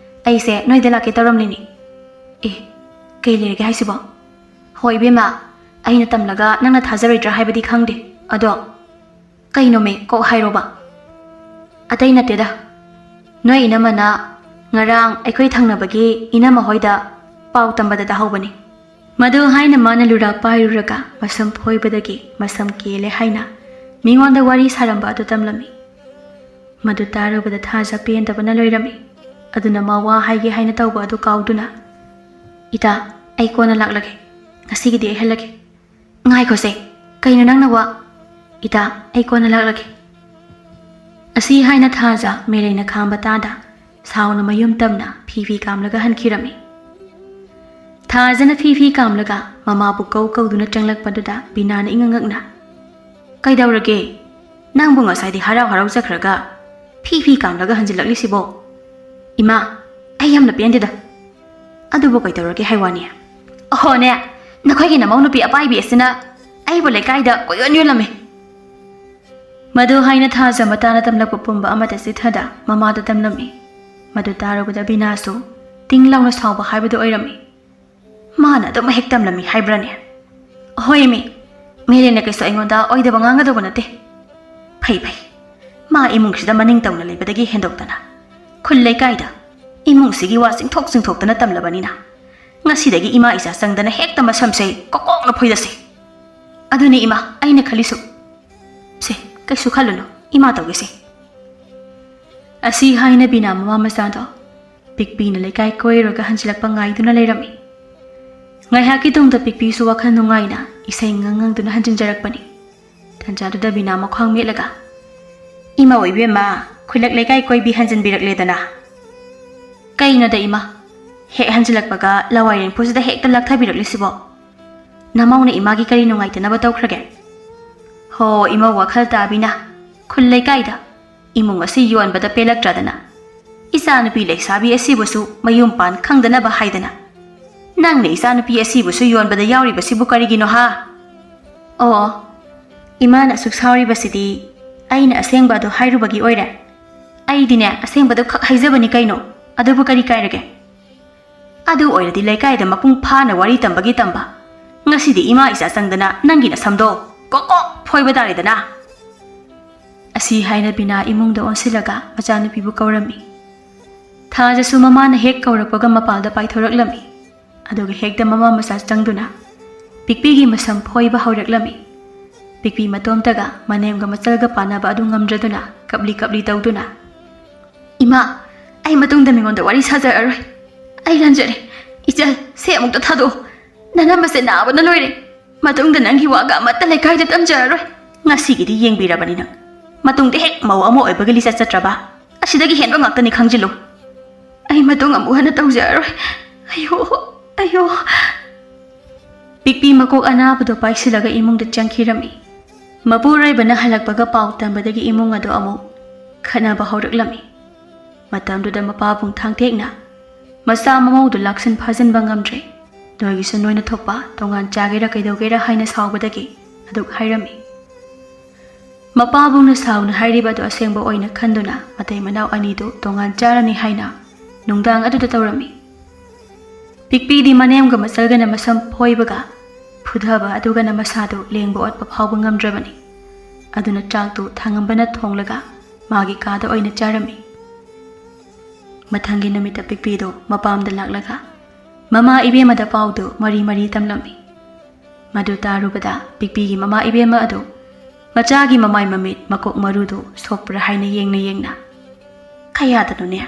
ꯑꯩꯁꯦ ꯅꯣꯏꯗ ꯂꯥꯛꯀꯦ ꯇꯧꯔꯝꯂꯤꯅꯤ꯫" "ꯑꯦ, ꯀꯩ ꯂꯩꯔꯒꯦ ꯍꯥꯏꯁꯤꯕꯣ?" "ꯍꯣꯏ ꯏꯕꯦꯝꯃ, ꯑꯩꯅ ꯇꯝꯂꯒ ꯅꯪꯅ ꯊꯥꯖꯔꯣꯏꯗ꯭ꯔꯥ ꯍꯥꯏꯕꯗꯤ ꯈꯪꯗꯦ꯫ ꯑꯗꯣ ꯀꯩꯅꯣꯃꯤ, ꯀꯣꯛ ꯍꯥꯏꯔꯣꯕ꯫" "ꯑꯇꯩ ꯅꯠꯇꯦꯗ, ꯅꯣꯏ ꯏꯅꯝꯃꯅ ꯉꯔꯥꯡ ꯑꯩꯈꯣꯏ ꯊꯪꯅꯕꯒꯤ ꯏꯅꯝꯃ ꯍꯣꯏꯗ ꯄꯥꯎ ꯇꯝꯕꯗ ꯇꯥꯍꯧꯕꯅꯤ꯫" ꯃꯗꯨ ꯍꯥꯏꯅ ꯃꯥꯅ ꯂꯨꯔꯥ ꯄꯥꯏꯔꯨꯔꯒ ꯃꯁꯝ ꯐꯣꯏꯕꯗꯒꯤ ꯃꯁꯝ ꯀꯦꯜꯂꯦ ꯍꯥꯏꯅ ꯃꯤꯉꯣꯟꯗ ꯋꯥꯔꯤ ꯁꯥꯔꯝꯕ ꯑꯗꯨ ꯇꯝꯂꯝꯃꯤ꯫ ꯃꯗꯨ ꯇꯥꯔꯨꯕꯗ ꯊꯥꯖ ꯄꯦꯟꯗꯕꯅ ꯂꯣꯏꯔꯝꯃꯤ꯫ ꯑꯗꯨꯅ ꯃꯥ ꯋꯥ ꯍꯥꯏꯒꯦ ꯍꯥꯏꯅ ꯇꯧꯕ ꯑꯗꯨ ꯀꯥꯎꯗꯨꯅ, "ꯏꯇꯥ, ꯑꯩ ꯀꯣꯟꯅ ꯂꯥꯛꯂꯒꯦ꯫ "ꯉꯁꯤꯒꯤꯗꯤ ꯑꯩ ꯍꯜꯂꯒꯦ꯫ ꯉꯥꯏꯈꯣꯁꯦ, ꯀꯩꯅꯣ ꯅꯪꯅ ꯋꯥ? ꯏꯇꯥ, ꯑꯩ ꯀꯣꯟꯅ ꯂꯥꯛꯂꯒꯦ꯫" ꯑꯁꯤ ꯍꯥꯏꯅ ꯊꯥꯖ ꯃꯦꯂꯩꯅ ꯈꯥꯝꯕ ꯇꯥꯗ ꯁꯥꯎꯅ ꯃꯌꯨꯝ ꯇꯝꯅ ꯐꯤ ꯐꯤ ꯀꯥꯝꯂꯒ ꯍꯟꯈꯤꯔꯝꯃꯤ꯫ ꯊꯥꯖꯅ ꯐꯤ ꯐꯤ ꯀꯥꯝꯂꯒ ꯃꯃꯥꯕꯨ ꯀꯧ ꯀꯧꯗꯨꯅ ꯆꯪꯂꯛꯄꯗꯨꯗ ꯕꯤꯅꯥꯅ ꯏꯉꯛ ꯉꯛꯅ, "ꯀꯩꯗꯧꯔꯒꯦ? ꯅꯪꯕꯨ ꯉꯁꯥꯏꯗꯤ ꯍꯔꯥꯎ ꯍꯔꯥꯎ ꯆꯠꯈ꯭ꯔꯒ ꯐꯤ ꯐꯤ ꯀꯥꯝꯂꯒ ꯍꯟꯖꯤꯜꯂꯛꯂꯤꯁꯤꯕꯣ?" "ꯏꯃꯥ, ꯑꯩ ꯌꯥꯝꯅ ꯄꯦꯟꯗꯦꯗ꯫ ꯑꯗꯨꯕꯨ ꯀꯩꯗꯧꯔꯒꯦ ꯍꯥꯏ ꯋꯥꯅꯤ?" "ꯑꯍꯣꯅꯦ, ꯅꯈꯣꯏꯒꯤ ꯅꯃꯧ ꯅꯨꯄꯤ ꯑꯄꯥꯏꯕꯤ ꯑꯁꯤꯅ ꯑꯩꯕꯨ ꯂꯩꯀꯥꯏꯗ ꯀꯣꯏꯌꯣꯟ ꯌꯣꯜꯂꯝꯃꯤ꯫" ꯃꯗꯨ ꯍꯥꯏꯅ ꯊꯥꯖ ꯃꯇꯥꯅ ꯇꯝꯂꯛꯄ ꯄꯨꯝꯕ ꯑꯃꯠꯇ ꯆꯤꯊꯗ ꯃꯃꯥꯗ ꯇꯝꯂꯝꯃꯤ꯫ ꯃꯗꯨ ꯇꯥꯔꯨꯕꯗ ꯕꯤꯅꯥꯁꯨ ꯇꯤꯡ ꯂꯥꯎꯅ ꯁꯥꯎꯕ ꯍꯥꯏꯕꯗꯨ ꯑꯣꯏꯔꯝꯃꯤ꯫ "ꯃꯥꯅ ꯑꯗꯨꯝ ꯍꯦꯛ ꯇꯝꯂꯝꯃꯤ ꯍꯥꯏꯕ꯭ꯔꯅꯦ? ꯑꯍꯣꯏ ꯃꯤ, ꯃꯦꯂꯦꯅ ꯀꯩꯁꯨ ꯑꯩꯉꯣꯟꯗ ꯑꯣꯏꯗꯕ ꯉꯥꯡꯒꯗꯧꯕ ꯅꯠꯇꯦ꯫ ꯐꯩ ꯐꯩ, ꯃꯥ ꯏꯃꯨꯡꯁꯤꯗ ꯃꯅꯤꯡ ꯇꯧꯅ ꯂꯩꯕꯗꯒꯤ ꯍꯦꯟꯗꯣꯛꯇꯅ ꯈꯨꯜ ꯂꯩꯀꯥꯏꯗ ꯏꯃꯨꯡꯁꯤꯒꯤ ꯋꯥ ꯆꯤꯡꯊꯣꯛ ꯆꯤꯡꯊꯣꯛꯇꯅ ꯇꯝꯂꯕꯅꯤꯅ ꯉꯁꯤꯗꯒꯤ ꯏꯃꯥ ꯏꯆꯥ ꯆꯪꯗꯅ ꯍꯦꯛꯇ ꯃꯁꯝꯁꯦ ꯀꯣꯛꯀꯣꯛꯅ ꯐꯣꯏꯗꯁꯦ꯫ ꯑꯗꯨꯅꯤ ꯏꯃꯥ, ꯑꯩꯅ ꯈꯜꯂꯤꯁꯨ꯫ ꯁꯦ, ꯀꯩꯁꯨ ꯈꯜꯂꯨꯅꯨ, ꯏꯃꯥ ꯇꯧꯒꯦꯁꯦ꯫" ꯑꯁꯤ ꯍꯥꯏꯅ ꯕꯤꯅꯥ ꯃꯃꯥ ꯃꯆꯥꯗꯣ ꯄꯤꯛꯄꯤꯅ ꯂꯩꯀꯥꯏ ꯀꯣꯏꯔꯒ ꯍꯟꯖꯤꯜꯂꯛꯄ ꯉꯥꯏꯗꯨꯅ ꯂꯩꯔꯝꯃꯤ꯫ ꯉꯥꯏꯍꯥꯛꯀꯤ ꯇꯨꯡꯗ ꯄꯤꯛꯄꯤꯁꯨ ꯋꯥꯈꯜ ꯅꯨꯡꯉꯥꯏꯅ ꯏꯁꯩ ꯉꯪ ꯉꯪꯗꯨꯅ ꯍꯟꯖꯤꯟꯖꯔꯛꯄꯅꯤ꯫ ꯇꯟꯖꯥꯗꯨꯗ ꯕꯤꯅꯥ ꯃꯈ꯭ꯋꯥꯡ ꯃꯦꯠꯂꯒ, "ꯏꯃꯥ ꯑꯣꯏꯕꯦꯝꯃ, ꯈꯨꯜꯂꯛ ꯂꯩꯀꯥꯏ ꯀꯣꯏꯕꯤ ꯍꯟꯖꯤꯟꯕꯤꯔꯛꯂꯦꯗꯅ꯫" "ꯀꯩꯅꯣꯗ ꯏꯃꯥ, ꯍꯦꯛ ꯍꯟꯖꯤꯜꯂꯛꯄꯒ ꯂꯋꯥꯏꯔꯦꯡꯐꯨꯁꯤꯗ ꯍꯦꯛꯇ ꯂꯥꯛꯊꯕꯤꯔꯛꯂꯤꯁꯤꯕꯣ? ꯅꯃꯧꯅ ꯏꯃꯥꯒꯤ ꯀꯔꯤ ꯅꯨꯡꯉꯥꯏꯇꯅꯕ ꯇꯧꯈ꯭ꯔꯒꯦ?" "ꯍꯣ ꯏꯃꯧ ꯋꯥꯈꯜ ꯇꯥꯕꯤꯅ, ꯈꯨꯜ ꯂꯩꯀꯥꯏꯗ ꯏꯃꯨꯡ ꯑꯁꯤ ꯌꯣꯟꯕꯗ ꯄꯦꯜꯂꯛꯇ꯭ꯔꯗꯅ ꯏꯆꯥꯅꯨꯄꯤ ꯂꯩꯁꯥꯕꯤ ꯑꯁꯤꯕꯨꯁꯨ ꯃꯌꯨꯝ ꯄꯥꯟ ꯈꯪꯗꯅꯕ ꯍꯥꯏꯗꯅ ꯅꯪꯅ ꯏꯆꯥꯅꯨꯄꯤ ꯑꯁꯤꯕꯨꯁꯨ ꯌꯣꯟꯕꯗ ꯌꯥꯎꯔꯤꯕꯁꯤꯕꯨ ꯀꯔꯤꯒꯤꯅꯣ ꯍꯥ?" "ꯑꯣ, ꯏꯃꯥꯅ ꯑꯁꯨꯛ ꯁꯥꯎꯔꯤꯕꯁꯤꯗꯤ ꯑꯩꯅ ꯑꯁꯦꯡꯕ ꯑꯗꯨ ꯍꯥꯏꯔꯨꯕꯒꯤ ꯑꯣꯏꯔꯦ꯫ ꯑꯩꯗꯤꯅꯦ ꯑꯁꯦꯡꯕꯗꯨ ꯈꯛ ꯍꯥꯏꯖꯕꯅꯤ ꯀꯩꯅꯣ, ꯑꯗꯨꯕꯨ ꯀꯔꯤ ꯀꯥꯏꯔꯒꯦ? ꯑꯗꯨ ꯑꯣꯏꯔꯗꯤ ꯂꯩꯀꯥꯏꯗ ꯃꯄꯨꯡ ꯐꯥꯅ ꯋꯥꯔꯤ ꯇꯝꯕꯒꯤ ꯇꯝꯕ, ꯉꯁꯤꯗꯤ ꯏꯃꯥ ꯏꯆꯥ ꯆꯪꯗꯅ ꯅꯪꯒꯤ ꯅꯁꯝꯗꯣ ꯀꯣꯛ ꯀꯣꯛ ꯐꯣꯏꯕ ꯇꯥꯔꯦꯗꯅ꯫" ꯑꯁꯤ ꯍꯥꯏꯅ ꯕꯤꯅꯥ ꯏꯃꯨꯡꯗ ꯑꯣꯟꯁꯤꯜꯂꯒ ꯃꯆꯥꯅꯨꯄꯤꯕꯨ ꯀꯧꯔꯝꯃꯤ꯫ ꯊꯥꯖꯁꯨ ꯃꯃꯥꯅ ꯍꯦꯛ ꯀꯧꯔꯛꯄꯒ ꯃꯄꯥꯜꯗ ꯄꯥꯏꯊꯣꯔꯛꯂꯝꯃꯤ꯫ ꯑꯗꯨꯒ ꯍꯦꯛꯇ ꯃꯃꯥ ꯃꯆꯥ ꯆꯪꯗꯨꯅ ꯄꯤꯛꯄꯤꯒꯤ ꯃꯁꯝ ꯐꯣꯏꯕ ꯍꯧꯔꯛꯂꯝꯃꯤ꯫ ꯄꯤꯛꯄꯤ ꯃꯇꯣꯝꯇꯒ ꯃꯅꯦꯝꯒ ꯃꯆꯜꯒ ꯄꯥꯟꯅꯕ ꯑꯗꯨ ꯉꯝꯗ꯭ꯔꯗꯨꯅ ꯀꯞꯂꯤ ꯀꯞꯂꯤ ꯇꯧꯗꯨꯅ, "ꯏꯃꯥ, ꯑꯩ ꯃꯇꯨꯡꯗ ꯃꯤꯉꯣꯟꯗ ꯋꯥꯔꯤ ꯁꯥꯖꯔꯔꯣꯏ꯫ ꯑꯩ ꯂꯥꯟꯖꯔꯦ꯫ ꯏꯆꯜ, ꯁꯦ ꯑꯃꯨꯛꯇ ꯊꯥꯗꯣꯛꯑꯣ꯫ ꯅꯅꯝꯃꯁꯦ ꯅꯥꯕꯅ ꯂꯣꯏꯔꯦ꯫ ꯃꯇꯨꯡꯗ ꯅꯪꯒꯤ ꯋꯥꯒ ꯑꯃꯠꯇ ꯂꯩꯀꯥꯏꯗ ꯇꯝꯖꯔꯔꯣꯏ꯫ ꯉꯁꯤꯒꯤꯗꯤ ꯌꯦꯡꯕꯤꯔꯕꯅꯤ ꯅꯪ꯫ ꯃꯇꯨꯡꯗ ꯍꯦꯛ ꯃꯧ ꯑꯃ ꯑꯣꯏꯕꯒꯤ ꯂꯤꯆꯠ ꯆꯠꯇ꯭ꯔꯕ, ꯑꯁꯤꯗꯒꯤ ꯍꯦꯟꯕ ꯉꯥꯛꯇꯅꯤ, ꯈꯪꯖꯤꯜꯂꯨ꯫ ꯑꯩ ꯃꯇꯨꯡ ꯑꯃꯨꯛ ꯍꯟꯅ ꯇꯧꯖꯔꯔꯣꯏ꯫ ꯑꯌꯣ, ꯑꯌꯣ꯫ ꯄꯤꯛꯄꯤ ꯃꯀꯣꯛ ꯑꯅꯥꯕꯗꯣ ꯄꯥꯏꯁꯤꯜꯂꯒ ꯏꯃꯨꯡꯗ ꯆꯪꯈꯤꯔꯝꯃꯤ꯫ ꯃꯄꯨꯔꯣꯏꯕꯅ ꯍꯜꯂꯛꯄꯒ ꯄꯥꯎ ꯇꯝꯕꯗꯒꯤ ꯏꯃꯨꯡ ꯑꯗꯨ ꯑꯃꯨꯛ ꯈꯠꯅꯕ ꯍꯧꯔꯛꯂꯝꯃꯤ꯫ ꯃꯇꯝꯗꯨꯗ ꯃꯄꯥꯕꯨꯡ ꯊꯥꯡꯇꯦꯛꯅ ꯃꯆꯥ ꯃꯃꯧꯗꯨ ꯂꯥꯛꯁꯤꯟ ꯐꯥꯖꯤꯟꯕ ꯉꯝꯗ꯭ꯔꯦ꯫ ꯅꯣꯏꯒꯤꯁꯨ ꯅꯣꯏꯅ ꯊꯣꯛꯄ ꯇꯣꯉꯥꯟ ꯆꯥꯒꯦꯔꯥ ꯀꯩꯗꯧꯒꯦꯔꯥ ꯍꯥꯏꯅ ꯁꯥꯎꯕꯗꯒꯤ ꯑꯗꯨꯛ ꯍꯥꯏꯔꯝꯃꯤ꯫ ꯃꯄꯥꯕꯨꯡꯅ ꯁꯥꯎꯅ ꯍꯥꯏꯔꯤꯕ ꯑꯗꯨ ꯑꯁꯦꯡꯕ ꯑꯣꯏꯅ ꯈꯟꯗꯨꯅ ꯃꯇꯩ ꯃꯅꯥꯎ ꯑꯅꯤꯗꯨ ꯇꯣꯉꯥꯟ ꯆꯥꯔꯅꯤ ꯍꯥꯏꯅ ꯅꯨꯡꯗꯥꯡ ꯑꯗꯨꯗ ꯇꯧꯔꯝꯃꯤ꯫ ꯄꯤꯛꯄꯤꯗꯤ ꯃꯅꯦꯝꯒ ꯃꯆꯜꯒꯅ ꯃꯁꯝ ꯐꯣꯏꯕꯒ ꯐꯨꯊꯕ ꯑꯗꯨꯒꯅ ꯃꯁꯥꯗꯨ ꯂꯦꯡꯕ ꯑꯣꯠꯄ ꯐꯥꯎꯕ ꯉꯝꯗ꯭ꯔꯕꯅꯤ꯫ ꯑꯗꯨꯅ ꯆꯥꯛꯇꯨ ꯊꯥꯡꯉꯝꯕꯅ ꯊꯣꯡꯂꯒ ꯃꯥꯒꯤ ꯀꯥꯗ ꯑꯣꯏꯅ ꯆꯥꯔꯝꯃꯤ꯫ ꯃꯊꯪꯒꯤ ꯅꯨꯃꯤꯠꯇ ꯄꯤꯛꯄꯤꯗꯨ ꯃꯄꯥꯝꯗ ꯂꯥꯛꯂꯒ ꯃꯃꯥ ꯏꯕꯦꯝꯃꯗ ꯄꯥꯎꯗꯨ ꯃꯔꯤ ꯃꯔꯤ ꯇꯝꯂꯝꯃꯤ꯫ ꯃꯗꯨ ꯇꯥꯔꯨꯕꯗ ꯄꯤꯛꯄꯤꯒꯤ ꯃꯃꯥ ꯏꯕꯦꯝꯃ ꯑꯗꯨ ꯃꯆꯥꯒꯤ ꯃꯃꯥꯏ ꯃꯃꯤꯠ ꯃꯀꯣꯛ ꯃꯔꯨꯗꯨ ꯁꯣꯛꯄ꯭ꯔꯥ ꯍꯥꯏꯅ ꯌꯦꯡꯅ ꯌꯦꯡꯅ, "ꯀꯌꯥꯗꯅꯣꯅꯦ?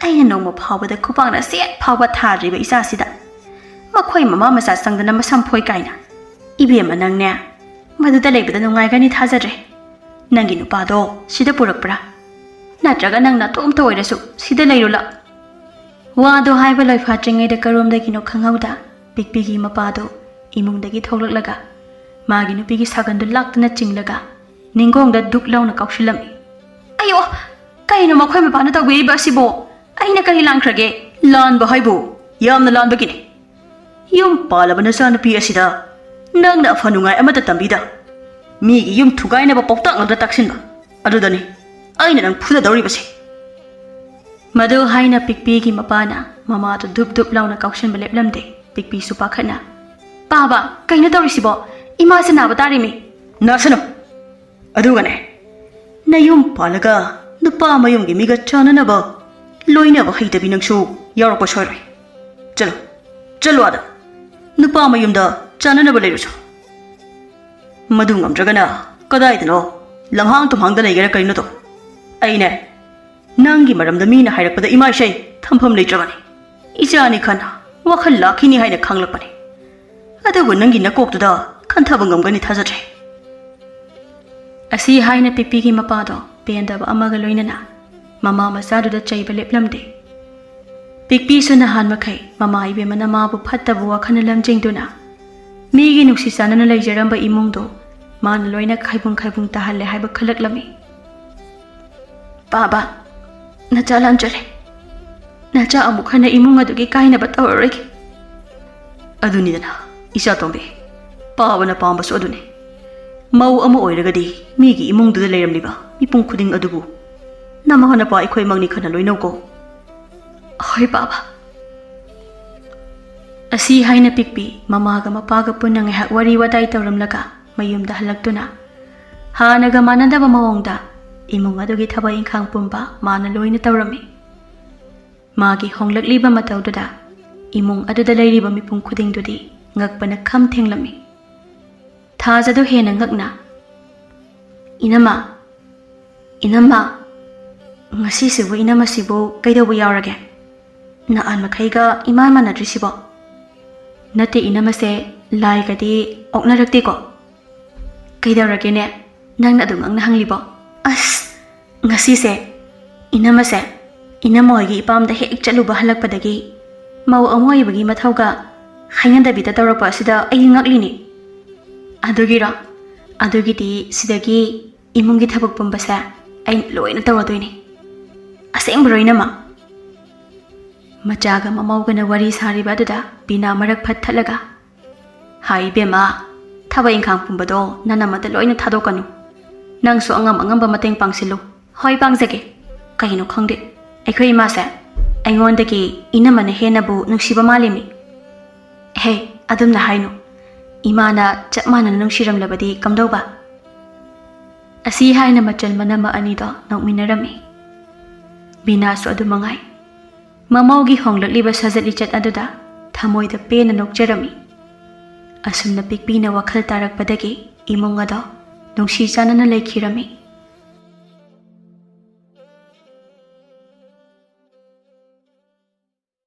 ꯑꯩꯅ ꯅꯣꯡꯃ ꯐꯥꯎꯕꯗ ꯈꯨꯄꯥꯛꯅ ꯁꯦꯠ ꯐꯥꯎꯕ ꯊꯥꯗ꯭ꯔꯤꯕ ꯏꯆꯥꯁꯤꯗ ꯃꯈꯣꯏ ꯃꯃꯥ ꯃꯆꯥ ꯆꯪꯗꯅ ꯃꯁꯝ ꯐꯣꯏ ꯀꯥꯏꯅ꯫ ꯏꯕꯦꯝꯃ ꯅꯪꯅꯦ, ꯃꯗꯨꯗ ꯂꯩꯕꯗ ꯅꯨꯡꯉꯥꯏꯒꯅꯤ ꯊꯥꯖꯗ꯭ꯔꯦ꯫ ꯅꯪꯒꯤ ꯅꯨꯄꯥꯗꯣ ꯁꯤꯗ ꯄꯨꯔꯛꯄ꯭ꯔꯥ? ꯅꯠꯇ꯭ꯔꯒ ꯅꯪ ꯅꯇꯣꯝꯇ ꯑꯣꯏꯔꯁꯨ ꯁꯤꯗ ꯂꯩꯔꯨꯂꯥ?" ꯋꯥꯗꯣ ꯍꯥꯏꯕ ꯂꯣꯏꯐꯥꯠꯇ꯭ꯔꯤꯉꯩꯗ ꯀꯔꯣꯝꯗꯒꯤꯅꯣ ꯈꯪꯍꯧꯗ ꯄꯤꯛꯄꯤꯒꯤ ꯃꯄꯥꯗꯣ ꯏꯃꯨꯡꯗꯒꯤ ꯊꯣꯛꯂꯛꯂꯒ ꯃꯥꯒꯤ ꯅꯨꯄꯤꯒꯤ ꯁꯥꯒꯟꯗꯨ ꯂꯥꯛꯇꯨꯅ ꯆꯤꯡꯂꯒ ꯅꯤꯡꯒꯣꯡꯗ ꯗꯨꯛ ꯂꯥꯎꯅ ꯀꯥꯎꯁꯤꯜꯂꯝꯃꯤ꯫ "ꯑꯌꯣ! ꯀꯩꯅꯣ ꯃꯈꯣꯏ ꯃꯄꯥꯅ ꯇꯧꯕꯤꯔꯤꯕ ꯑꯁꯤꯕꯣ? ꯑꯩꯅ ꯀꯔꯤ ꯂꯥꯟꯈ꯭ꯔꯒꯦ?" "ꯂꯥꯟꯕ ꯍꯥꯏꯕꯨ ꯌꯥꯝꯅ ꯂꯥꯟꯕꯒꯤꯅꯤ꯫ ꯌꯨꯝ ꯄꯥꯜꯂꯕ ꯅꯆꯥꯅꯨꯄꯤ ꯑꯁꯤꯗ ꯅꯪꯅ ꯑꯐ ꯅꯨꯡꯉꯥꯏ ꯑꯃꯠꯇ ꯇꯝꯕꯤꯗ, ꯃꯤꯒꯤ ꯌꯨꯝ ꯊꯨꯒꯥꯏꯅꯕ ꯄꯥꯎꯇꯥꯛ ꯉꯥꯛꯇ ꯇꯥꯛꯁꯤꯟꯕ꯫ ꯑꯗꯨꯗꯅꯤ ꯑꯩꯅ ꯅꯪ ꯐꯨꯗꯗꯧꯔꯤꯕꯁꯦ꯫" ꯃꯗꯨ ꯍꯥꯏꯅ ꯄꯤꯛꯄꯤꯒꯤ ꯃꯄꯥꯅ ꯃꯃꯥꯗꯨ ꯗꯨꯞ ꯗꯨꯞ ꯂꯥꯎꯅ ꯀꯥꯎꯁꯤꯟꯕ ꯂꯦꯞꯂꯝꯗꯦ꯫ ꯄꯤꯛꯄꯤꯁꯨ ꯄꯥꯈꯠꯅ, "ꯄꯥꯕ, ꯀꯩꯅꯣ ꯇꯧꯔꯤꯁꯤꯕꯣ? ꯏꯃꯥꯁꯦ ꯅꯥꯕ ꯇꯥꯔꯤꯃꯤ꯫" "ꯅꯥꯁꯅꯨ꯫ ꯑꯗꯨꯒꯅꯦ, ꯅꯌꯨꯝ ꯄꯥꯜꯂꯒ ꯅꯨꯄꯥ ꯃꯌꯨꯝꯒꯤ ꯃꯤꯒ ꯆꯥꯟꯅꯅꯕ ꯂꯣꯏꯅꯕ ꯍꯩꯇꯕꯤ ꯅꯪꯁꯨ ꯌꯥꯎꯔꯛꯄ ꯁꯣꯏꯔꯣꯏ꯫ ꯆꯠꯂꯣ, ꯆꯠꯂꯣ ꯑꯥꯗ꯫ ꯅꯨꯄꯥ ꯃꯌꯨꯝꯗ ꯆꯥꯟꯅꯅꯕ ꯂꯩꯔꯨꯆꯣ꯫ ꯃꯗꯨ ꯉꯝꯗ꯭ꯔꯒꯅ ꯀꯗꯥꯏꯗꯅꯣ ꯂꯝꯍꯥꯡ ꯇꯨꯝꯍꯥꯡꯗ ꯂꯩꯒꯦꯔꯥ ꯀꯔꯤꯅꯣ ꯇꯧ꯫ ꯑꯩꯅꯦ, ꯅꯪꯒꯤ ꯃꯔꯝꯗ ꯃꯤꯅ ꯍꯥꯏꯔꯛꯄꯗ ꯏꯃꯥ ꯏꯁꯩ ꯊꯝꯐꯝ ꯂꯩꯇ꯭ꯔꯕꯅꯤ꯫ ꯏꯆꯥꯅꯤ ꯈꯟꯅ ꯋꯥꯈꯜ ꯂꯥꯛꯈꯤꯅꯤ ꯍꯥꯏꯅ ꯈꯪꯂꯛꯄꯅꯤ꯫ ꯑꯗꯨꯕꯨ ꯅꯪꯒꯤ ꯅꯀꯣꯛꯇꯨꯗ ꯈꯟꯊꯕ ꯉꯝꯒꯅꯤ ꯊꯥꯖꯗ꯭ꯔꯦ꯫ ꯑꯁꯤ ꯍꯥꯏꯅ ꯄꯤꯛꯄꯤꯒꯤ ꯃꯄꯥꯗꯣ ꯄꯦꯟꯗꯕ ꯑꯃꯒ ꯂꯣꯏꯅꯅ ꯃꯃꯥ ꯃꯆꯥꯗꯨꯗ ꯆꯩꯕ ꯂꯦꯞꯂꯝꯗꯦ꯫ ꯄꯤꯛꯄꯤꯁꯨ ꯅꯍꯥꯟ ꯃꯈꯩ ꯃꯃꯥ ꯏꯕꯦꯝꯃꯅ ꯃꯥꯕꯨ ꯐꯠꯇꯕ ꯋꯥꯈꯜꯅ ꯂꯝꯖꯤꯡꯗꯨꯅ ꯃꯤꯒꯤ ꯅꯨꯡꯁꯤ ꯆꯥꯟꯅꯅ ꯂꯩꯖꯔꯝꯕ ꯏꯃꯨꯡꯗꯣ ꯃꯥꯅ ꯂꯣꯏꯅ ꯈꯥꯏꯕꯨꯡ ꯈꯥꯏꯕꯨꯡ ꯇꯥꯍꯜꯂꯦ ꯍꯥꯏꯕ ꯈꯜꯂꯛꯂꯝꯃꯤ꯫ "ꯄꯥꯕ, ꯅꯆꯥ ꯂꯥꯟꯖꯔꯦ꯫ ꯅꯆꯥ ꯑꯃꯨꯛ ꯍꯟꯅ ꯏꯃꯨꯡ ꯑꯗꯨꯒꯤ ꯀꯥꯏꯅꯕ ꯇꯧꯔꯔꯣꯏꯒꯦ꯫" "ꯑꯗꯨꯅꯤꯗꯅ ꯏꯆꯥ ꯇꯣꯝꯕꯤ, ꯄꯥꯕꯅ ꯄꯥꯝꯕꯁꯨ ꯑꯗꯨꯅꯤ꯫ ꯃꯧ ꯑꯃ ꯑꯣꯏꯔꯒꯗꯤ ꯃꯤꯒꯤ ꯏꯃꯨꯡꯗꯨꯗ ꯂꯩꯔꯝꯂꯤꯕ ꯃꯤꯄꯨꯝ ꯈꯨꯗꯤꯡ ꯑꯗꯨꯕꯨ ꯅꯃꯥ ꯅꯄꯥ ꯑꯩꯈꯣꯏꯃꯛꯅꯤ ꯈꯟꯅ ꯂꯣꯏꯅꯧꯀꯣ꯫" "ꯍꯣꯏ ꯄꯥꯕ꯫" ꯑꯁꯤ ꯍꯥꯏꯅ ꯄꯤꯛꯄꯤ ꯃꯃꯥꯒ ꯃꯄꯥꯒ ꯄꯨꯟꯅ ꯉꯥꯏꯍꯥꯛ ꯋꯥꯔꯤ ꯋꯥꯇꯥꯏ ꯇꯧꯔꯝꯂꯒ ꯃꯌꯨꯝꯗ ꯍꯜꯂꯛꯇꯨꯅ ꯍꯥꯟꯅꯒ ꯃꯥꯟꯅꯗꯕ ꯃꯑꯣꯡꯗ ꯏꯃꯨꯡ ꯑꯗꯨꯒꯤ ꯊꯕꯛ ꯏꯪꯈꯥꯡ ꯄꯨꯝꯕ ꯃꯥꯅ ꯂꯣꯏꯅ ꯇꯧꯔꯝꯃꯤ꯫ ꯃꯥꯒꯤ ꯍꯣꯡꯂꯛꯂꯤꯕ ꯃꯇꯧꯗꯨꯗ ꯏꯃꯨꯡ ꯑꯗꯨꯗ ꯂꯩꯔꯤꯕ ꯃꯤꯄꯨꯝ ꯈꯨꯗꯤꯡꯗꯨꯗꯤ ꯉꯛꯄꯅ ꯈꯝ ꯊꯦꯡꯂꯝꯃꯤ꯫ ꯊꯥꯖꯗꯣ ꯍꯦꯟꯅ ꯉꯛꯅ, "ꯏꯅꯝꯃ, ꯏꯅꯝꯃ, ꯉꯁꯤꯁꯤꯕꯨ ꯏꯅꯝꯃꯁꯤꯕꯨ ꯀꯩꯗꯧꯕ ꯌꯥꯎꯔꯒꯦ? ꯅꯍꯥꯟ ꯃꯈꯩꯒ ꯏꯃꯥꯟ ꯃꯥꯟꯅꯗ꯭ꯔꯤꯁꯤꯕꯣ?" "ꯅꯠꯇꯦ ꯏꯅꯝꯃꯁꯦ, ꯂꯥꯏꯒꯗꯤ ꯑꯣꯛꯅꯔꯛꯇꯦꯀꯣ?" "ꯀꯩꯗꯧꯔꯒꯦꯅꯦ? ꯅꯪꯅ ꯑꯗꯨ ꯉꯛꯅ ꯍꯪꯂꯤꯕꯣ?" "ꯑꯁ, ꯉꯁꯤꯁꯦ ꯏꯅꯝꯃꯁꯦ ꯏꯅꯝꯃ ꯍꯣꯏꯒꯤ ꯏꯄꯥꯝꯗ ꯍꯦꯛ ꯆꯠꯂꯨꯕ ꯍꯜꯂꯛꯄꯗꯒꯤ ꯃꯧ ꯑꯃ ꯑꯣꯏꯕꯒꯤ ꯃꯊꯧꯒ ꯍꯥꯏꯅꯗꯕꯤꯗ ꯇꯧꯔꯛꯄ ꯑꯁꯤꯗ ꯑꯩ ꯉꯛꯂꯤꯅꯦ꯫" "ꯑꯗꯨꯒꯤꯔꯣ? ꯑꯗꯨꯒꯤꯗꯤ ꯁꯤꯗꯒꯤ ꯏꯃꯨꯡꯒꯤ ꯊꯕꯛ ꯄꯨꯝꯕꯁꯦ ꯑꯩꯅ ꯂꯣꯏꯅ ꯇꯧꯔꯗꯣꯏꯅꯦ꯫" "ꯑꯁꯦꯡꯕꯔꯣ ꯏꯅꯝꯃ?" ꯃꯆꯥꯒ ꯃꯃꯧꯒꯅ ꯋꯥꯔꯤ ꯁꯥꯔꯤꯕ ꯑꯗꯨꯗ ꯕꯤꯅꯥ ꯃꯔꯛ ꯐꯠ ꯊꯠꯂꯒ, "ꯍꯥꯏ ꯏꯕꯦꯝꯃ, ꯊꯕꯛ ꯏꯪꯈꯥꯡ ꯄꯨꯝꯕꯗꯣ ꯅꯅꯝꯃꯗ ꯂꯣꯏꯅ ꯊꯥꯗꯣꯛꯀꯅꯨ꯫ ꯅꯪꯁꯨ ꯑꯉꯝ ꯑꯉꯝꯕ ꯃꯇꯦꯡ ꯄꯥꯡꯁꯤꯜꯂꯨ꯫" "ꯍꯣꯏ, ꯄꯥꯡꯖꯒꯦ꯫ ꯀꯩꯅꯣ ꯈꯪꯗꯦ, ꯑꯩꯈꯣꯏ ꯏꯃꯥꯁꯦ ꯑꯩꯉꯣꯟꯗꯒꯤ ꯏꯅꯝꯃꯅ ꯍꯦꯟꯅꯕꯨ ꯅꯨꯡꯁꯤꯕ ꯃꯥꯜꯂꯤꯃꯤ꯫" "ꯍꯦ, ꯑꯗꯨꯝꯅ ꯍꯥꯏꯅꯨ꯫ ꯏꯃꯥꯅ ꯆꯞ ꯃꯥꯟꯅꯅ ꯅꯨꯡꯁꯤꯔꯝꯂꯕꯗꯤ ꯀꯝꯗꯧꯕ?" ꯑꯁꯤ ꯍꯥꯏꯅ ꯃꯆꯜ ꯃꯅꯝꯃ ꯑꯅꯤꯗꯣ ꯅꯣꯛꯃꯤꯟꯅꯔꯝꯃꯤ꯫ ꯕꯤꯅꯥꯁꯨ ꯑꯗꯨ ꯃꯉꯥꯏ꯫ ꯃꯃꯧꯒꯤ ꯍꯣꯡꯂꯛꯂꯤꯕ ꯁꯥꯖꯠ ꯂꯤꯆꯠ ꯑꯗꯨꯗ ꯊꯃꯣꯏꯗ ꯄꯦꯟꯅ ꯅꯣꯛꯆꯔꯝꯃꯤ꯫ ꯑꯁꯨꯝꯅ ꯄꯤꯛꯄꯤꯅ ꯋꯥꯈꯜ ꯇꯥꯔꯛꯄꯗꯒꯤ ꯏꯃꯨꯡ ꯑꯗꯣ ꯅꯨꯡꯁꯤ ꯆꯥꯟꯅꯅ ꯂꯩꯈꯤꯔꯝꯃꯤ꯫